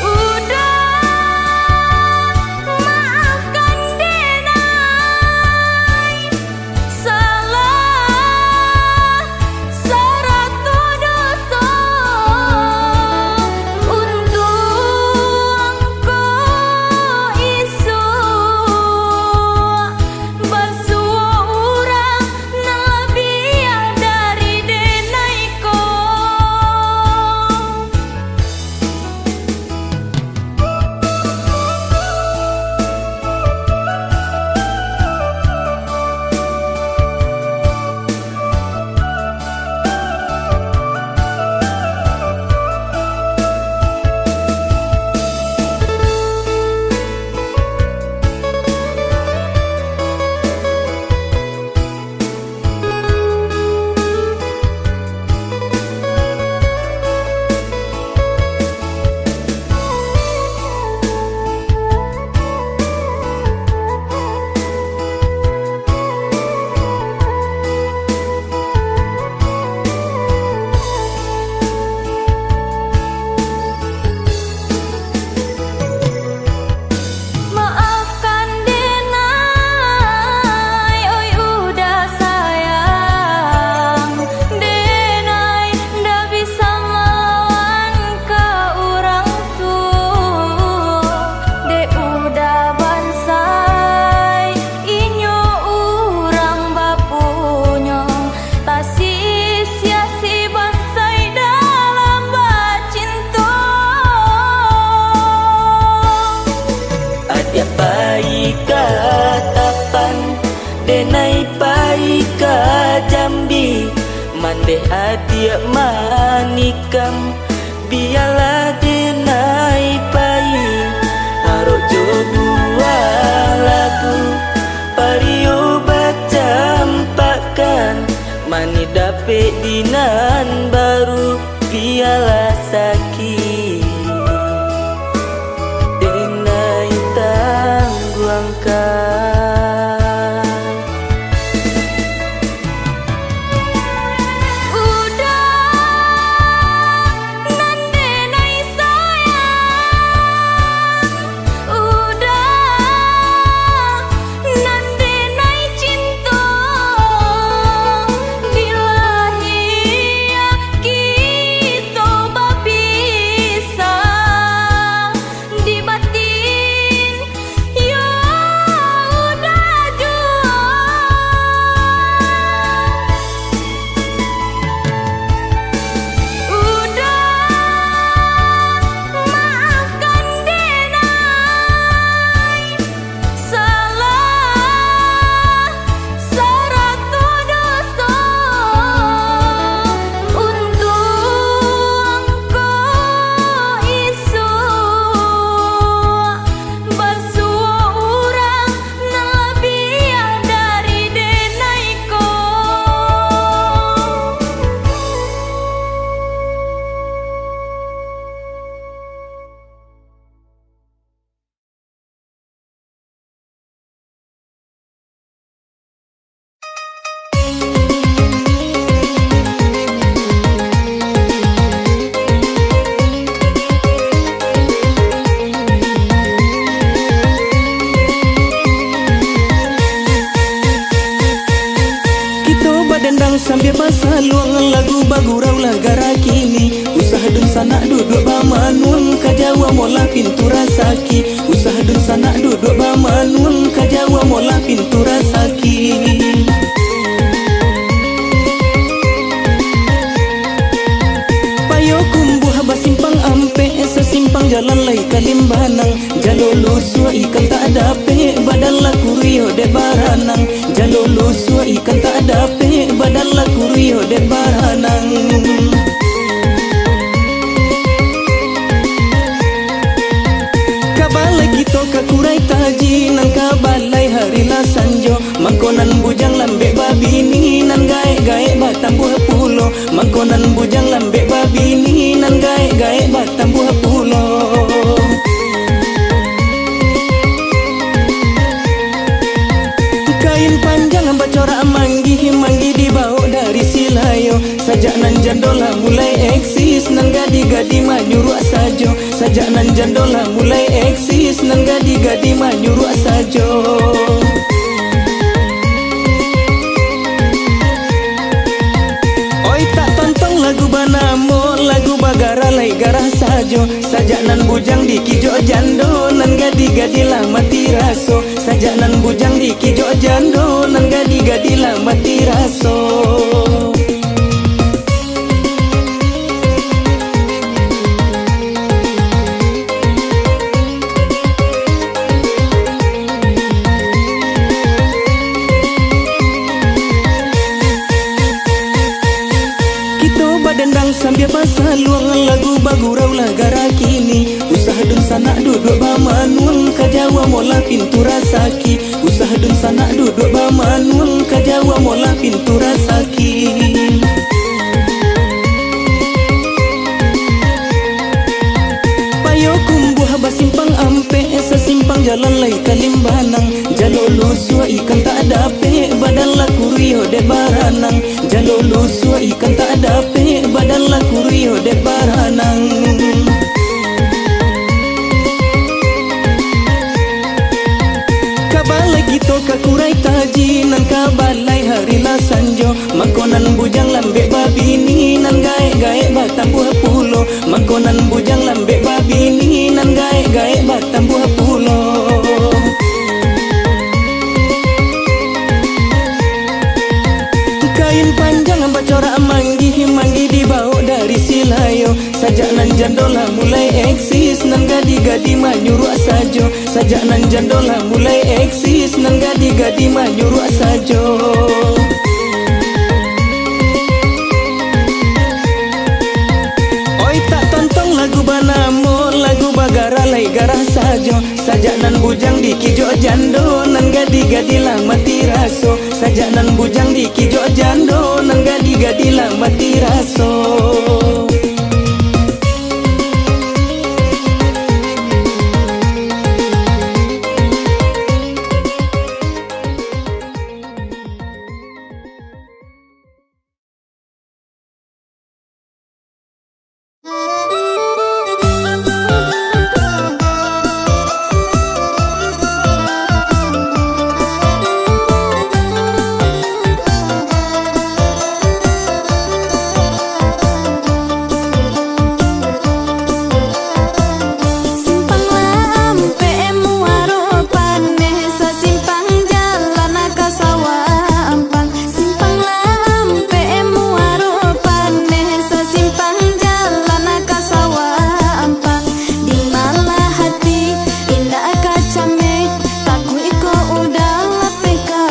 Uda, maafkan denai salah sarato doso, untuang ko isuak basuo urang nan labiah dari denai ko. Maafkan denai, oi uda sayang, denai ndak bisa malawan ka urang tu, dek uda bansai inyo urang bapunyo. Tasisia si bansai dalam bacinto. Adiak pai ka Tapan, denai pai ka Jambi, mandeh adiak manikam. Bialah denai pai, arok jo buah labu, pario bacampakkan, mani dapek di nan baru, bialah sakik denai tangguangkan. Uda nan denai Basaluang lagu bagurau lah gara kini. Usah dunsanak duduak bamanuang, ka jauah molah pintu rasaki. Usah dunsanak duduak bamanuang, ka jauah molah pintu rasaki. Payokumbuah basimpang ampek, sasimpang jalan lai ka Limbanang. Jalo lusuak ikan tak dapek, badan lah kuruih dek baranang. Jalo lusuak ikan tak dapek, badan lah kuruih dek baranang. Ka balai kito ka Kurai Taji, nan ka balai hari lah sanjo. Mangko nan bujang lambek babini, nan gaek-gaek batambuah pulo. Mangko nan bujang lambek babini, nan gaek-gaek batambuah pulo. Kain panjang bacorak manggih, manggih dibawok dari Silayo. Sajak nan jando lah mulai eksis, nan gadih-gadih manyuruak sajo. Sajak nan jando lah mulai eksis, nan gadih-gadih manyuruak sajo. Oi, tak tontong lagu banamo, lagu bagara lai garah sajo. Sajak nan bujang dikijok jando, nan gadih-gadih lah mati raso. Sajak nan bujang dikijok jando, nan gadih-gadih lah mati raso. Kito badendang sambia basaluang, lagu bagurau lah gara kini. Usah dunsanak duduak bamanuang, ka jauah molah pintu rasaki. Usah dunsanak duduak bamanuang, ka jauah molah pintu rasaki. Payokumbuah basimpang ampek, sasimpang jalan lai ka Limbanang. Jalo lusuak ikan tak dapek, badan lah kuruih dek baranang. Jalo lusuak ikan tak dapek, badan lah kuruih dek baranang. Ka balai kito ka Kurai Taji, nan ka balai hari lah sanjo. Mangko nan bujang lambek babini, nan gaek-gaek batambuah pulo. Mangko nan bujang lambek babini, nan gaek-gaek batambuah pulo. Kain panjang bacorak manggih, manggih dibawok dari Silayo. Sajak nan jando lah mulai eksis, nan gadih-gadih manyuruak sajo. Sajak nan jando lah mulai eksis, nan gadih-gadih manyuruak sajo. Oi, tak tontong lagu banamo, lagu bagara lai garah sajo. Sajak nan bujang dikijok jando, nan gadih-gadih lah mati raso. Sajak nan bujang dikijok jando, nan gadih-gadih lah mati raso. Simpang Lampek muaro paneh, sasimpang jalan ka sawah ampang. Simpang Lampek muaro paneh, sasimpang jalan ka sawah ampang. Di malah hati indak ka cameh, takuik ko udah lapeh ka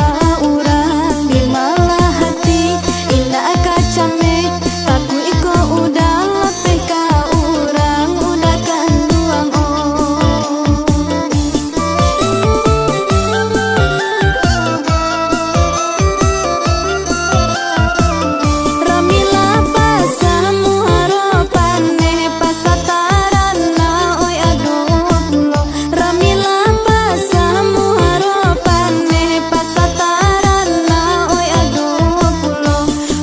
urang. Di malah hati indak ka cameh, takuik ko udah lapeh ka urang, udah kanduang, oh. Ramilah pasah muaro paneh, pasah tarana, oi, ado pulo. Ramilah pasah muaro paneh, pasah tarana, oi, ado pulo.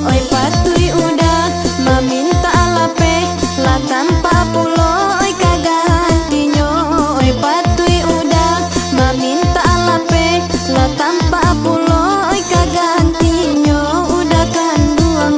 Oi, patuik udah mamintak lapeh, lah tampak pulo, oi, ka gantinyo. Oi, patuik udah mamintak lapeh, lah tampak pulo, oi, ka gantinyo, udah kanduang.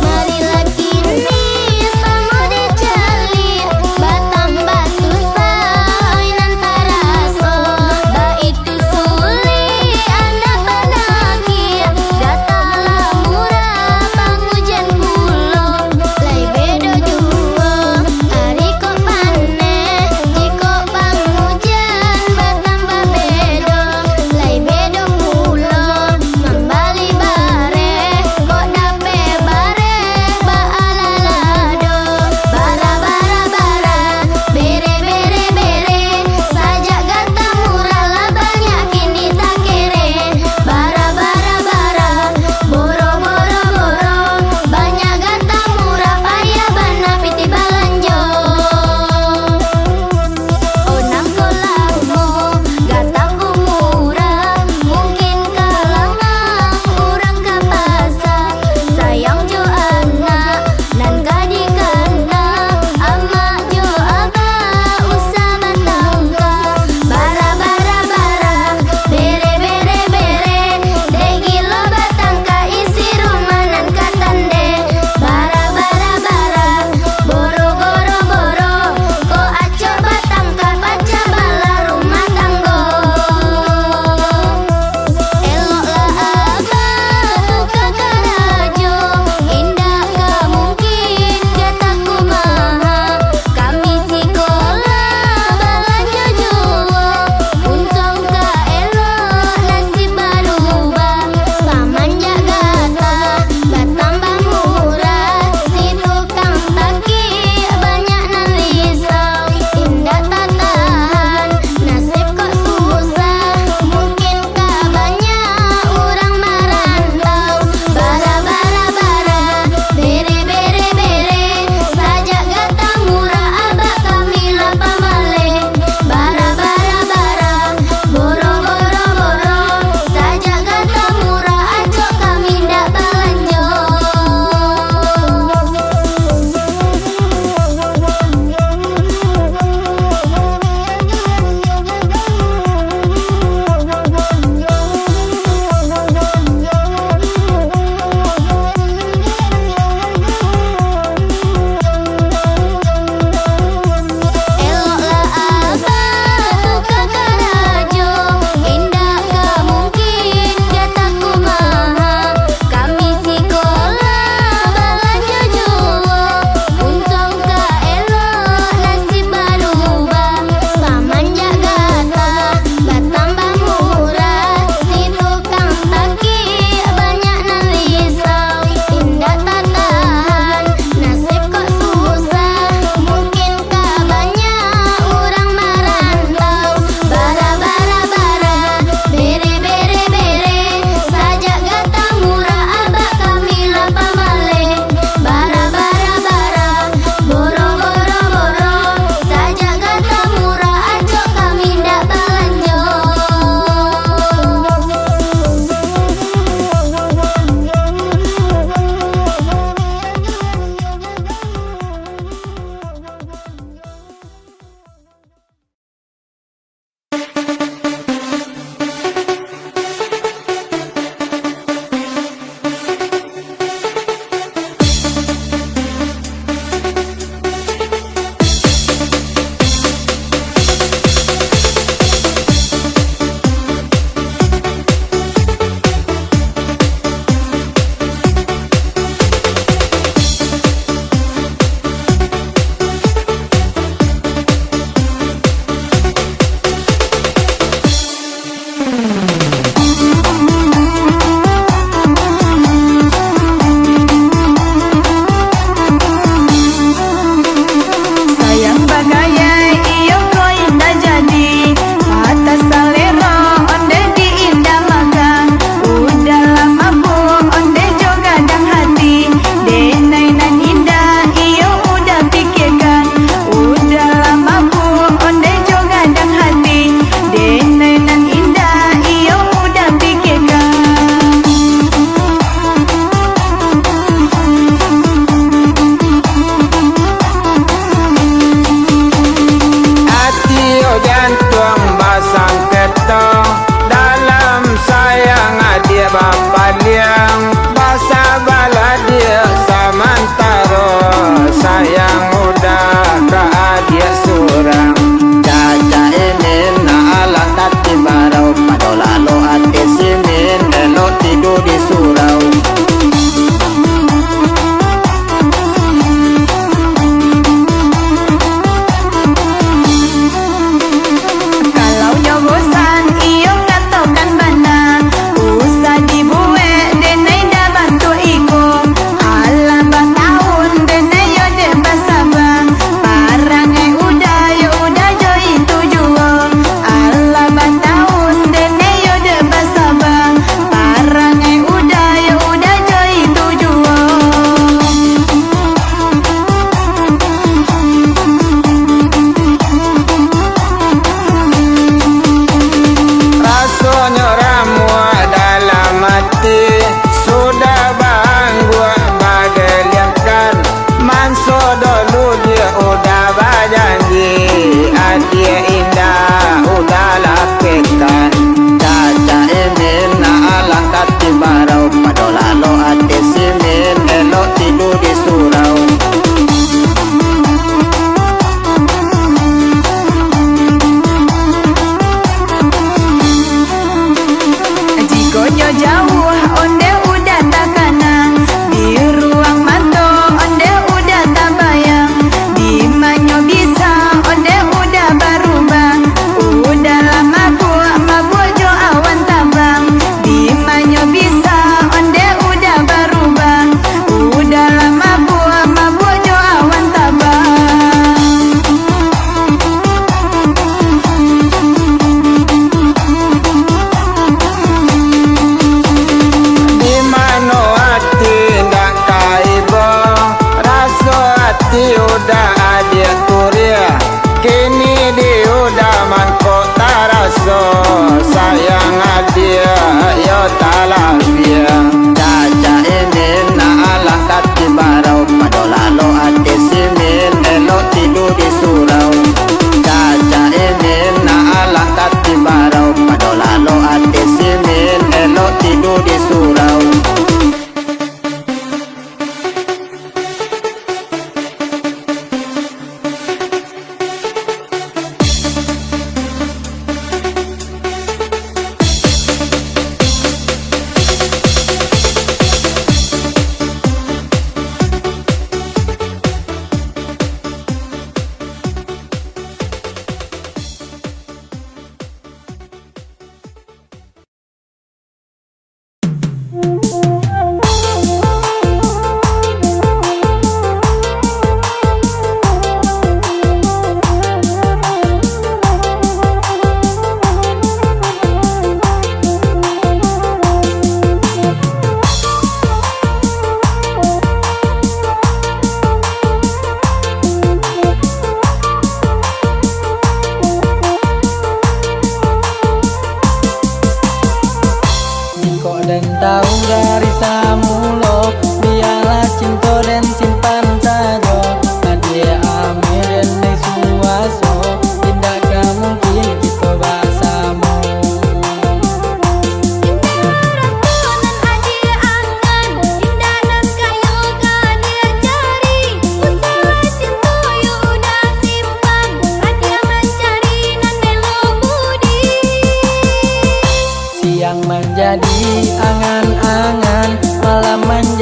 Marilah kini samo dijalin, batambah susah nan taraso, baitu sulik anda panakir, datang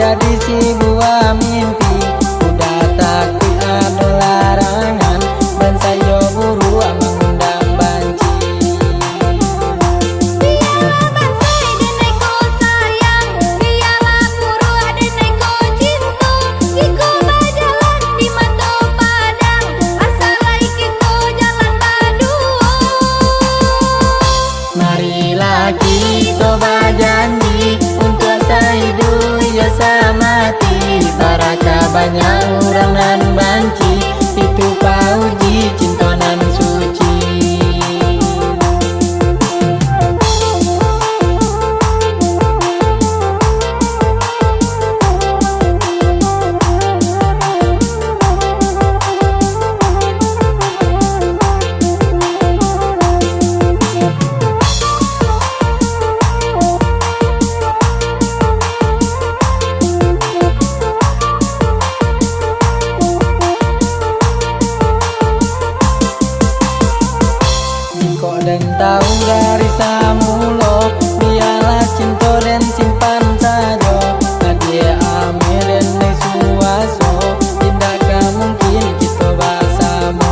Jadi sibuah mimpi, udah takuik ado larangan, bansaik jo buruak mangundang banci. Bialah bansaik denai ko sayang, bialah buruak denai ko cinto, jiko bajalan di mato padang, asa lai kito jalan baduo. Marilah kito bajanji, untuak saiduik jo samati. Baraka banyak urang nan banci, itu pauji cinto nan suci. Jikok den tahu dari samulo, bialah cinto den simpan sajo. Adiak ameh den di suaso, indak ka mungkin kito basamo.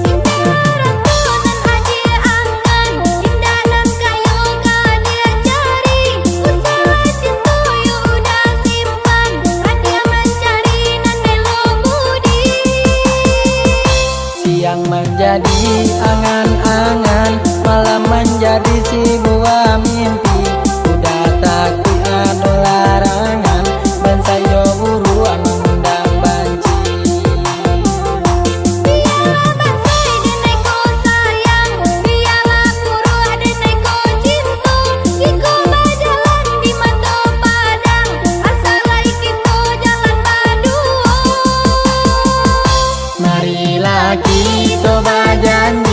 Indak harato nan adiak angan, indak nan kayo ka adiak cari. Usaha cinto yo udah simpan, adiak mancari nan elok budi. Siang manjadi angan-angan, malam manjadi sibuah mimpi. Udah takuik ado larangan, bansaik jo buruak mangundang banci. Bialah bansaik denai ko sayang, bialah buruak denai ko cinto, jiko bajalan di mato padang, asa lai kito jalan baduo. Marilah kito bajanji,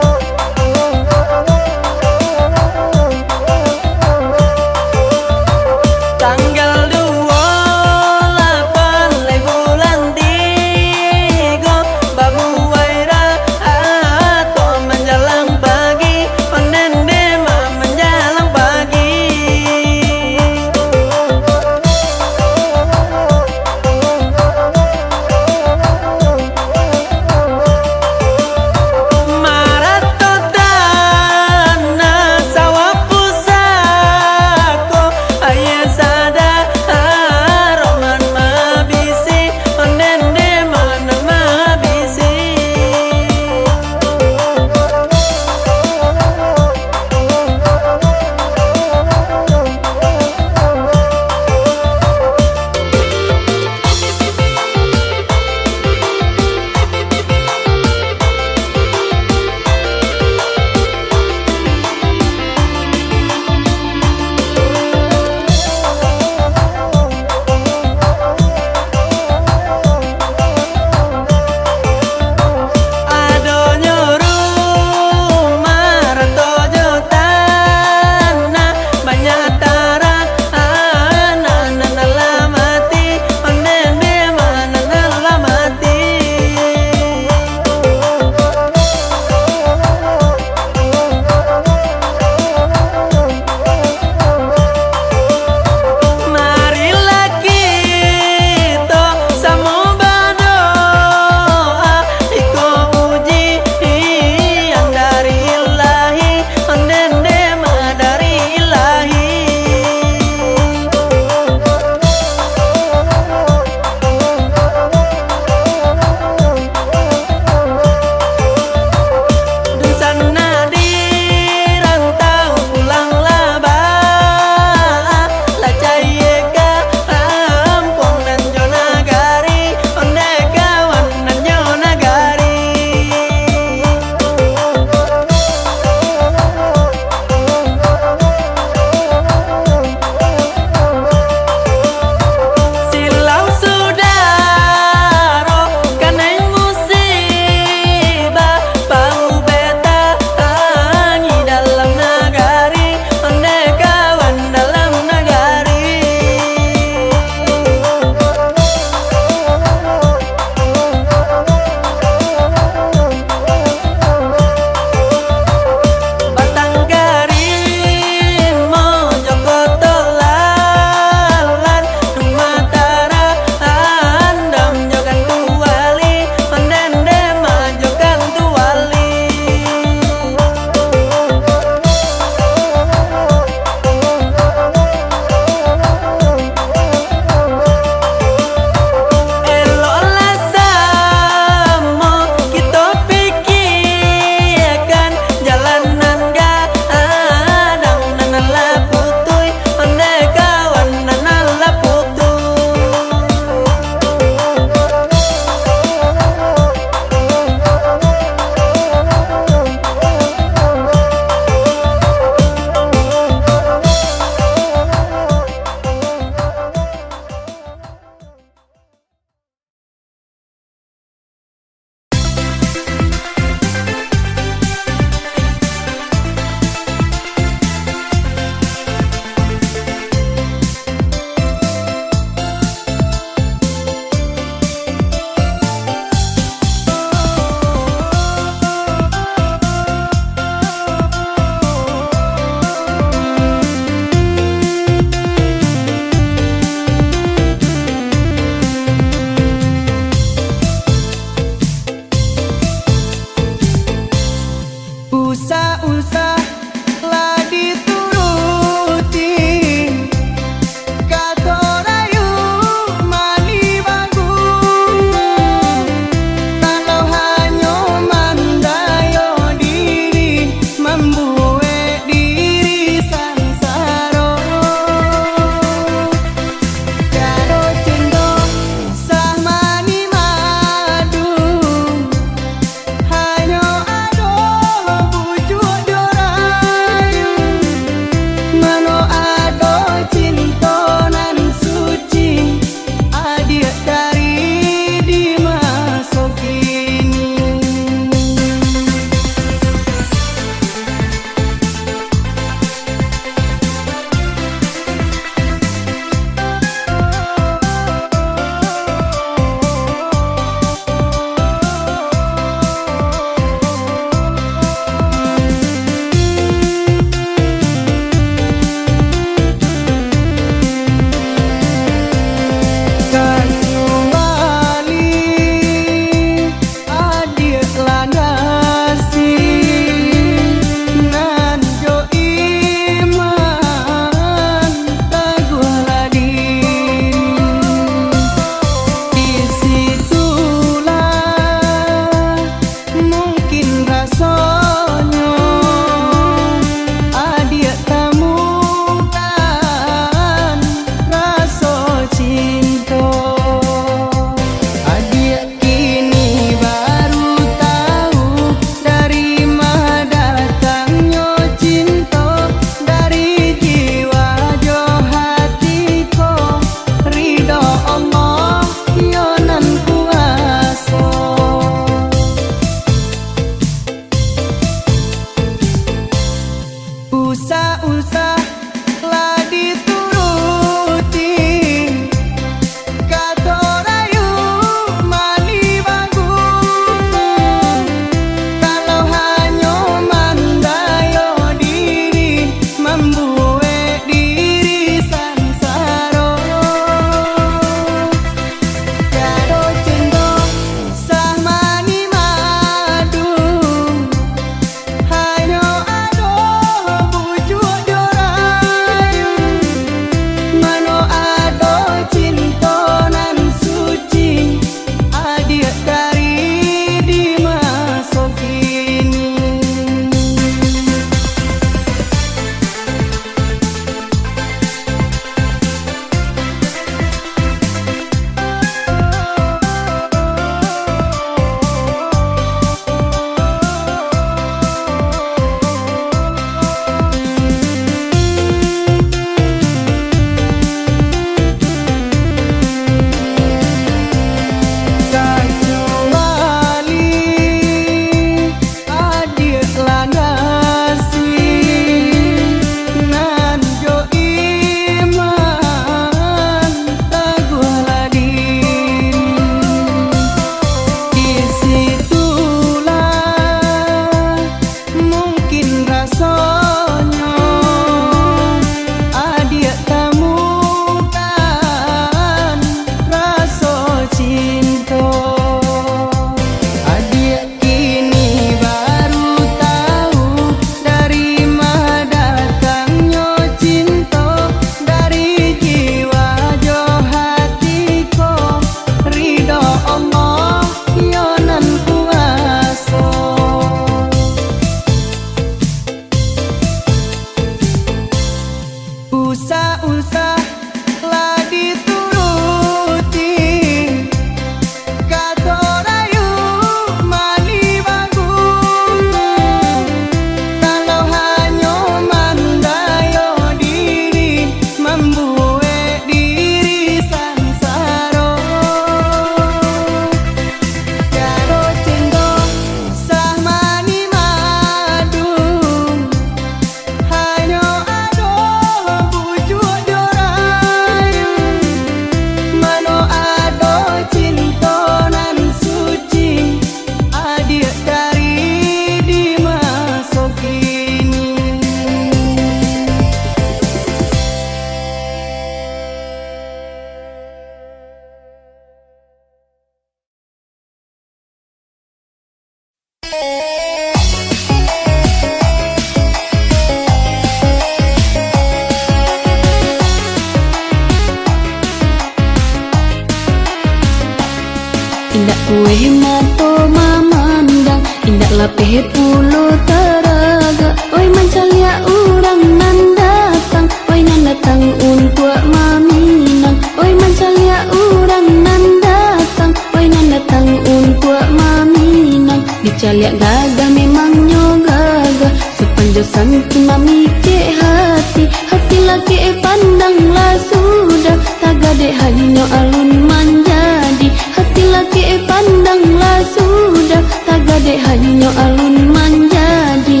Weh mato mamandang, indak lapeh pulo taragak. Oi mancaliak urang nan datang, oi nan datang untuak maminang. Oi mancaliak urang nan datang, oi nan datang untuak maminang. Dicaliak gagah memangnyo gagah, sapanjo santi mamikek hati. Hati lakek pandang lah sudah, tagadek hanyo alun manjadi. Hati lakek pandang lah sudah, tagadek hanyo alun manjadi.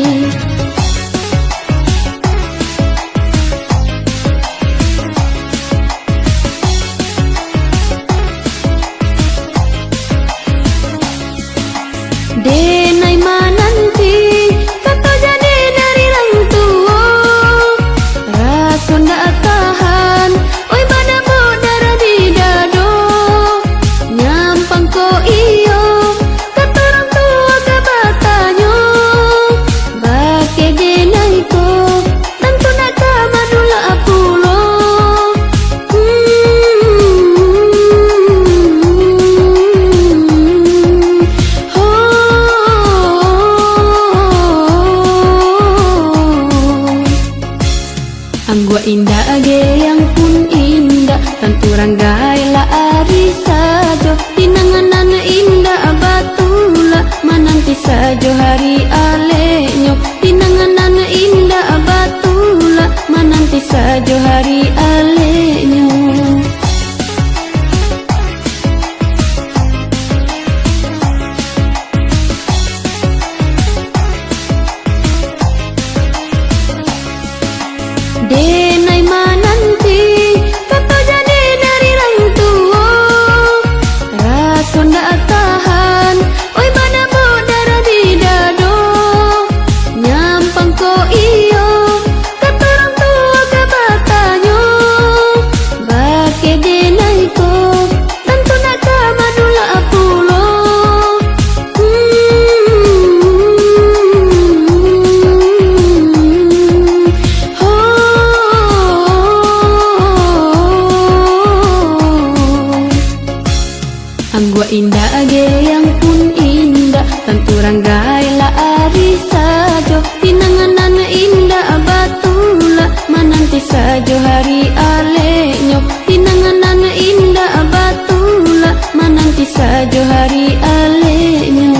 Denai mananti, kato jadi dari rang tuo. Raso ndak tahan, oi badabok darah di dado. Nyampang ko iyo, kato rang tuo ka batanyo. Bakeh denai ko, tantu nak ka madulak pulo. Hmm. Ho. Angguak indak geyang pun indak, tantu ranggai lah ari sajo. Pinangan nan indak batulak, mananti sajo hari aleknyo. Pinangan nan indak batulak, mananti sajo hari aleknyo. Denai mananti, kato jadi dari rang tuo. Raso ndak tahan, oi badabok darah di dado. Nyampang ko iyo, kato rang tuo ka batanyo. Bakeh denai ko, tantu nak ka madulak pulo. Hmm. Ho. Angguak indak geyang pun indak, tantu ranggai lah ari sajo. Pinangan nan indak batulak, mananti sajo hari aleknyo. Pinangan nan indak batulak, mananti sajo hari aleknyo.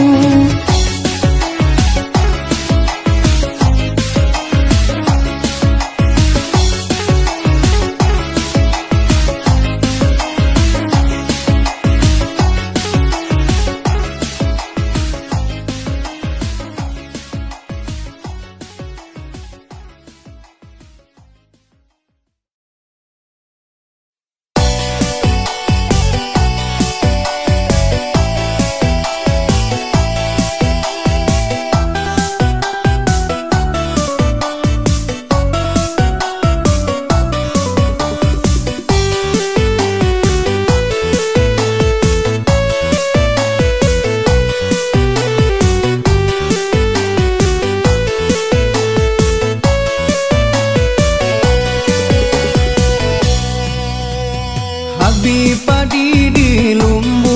Habib padi di lumbu.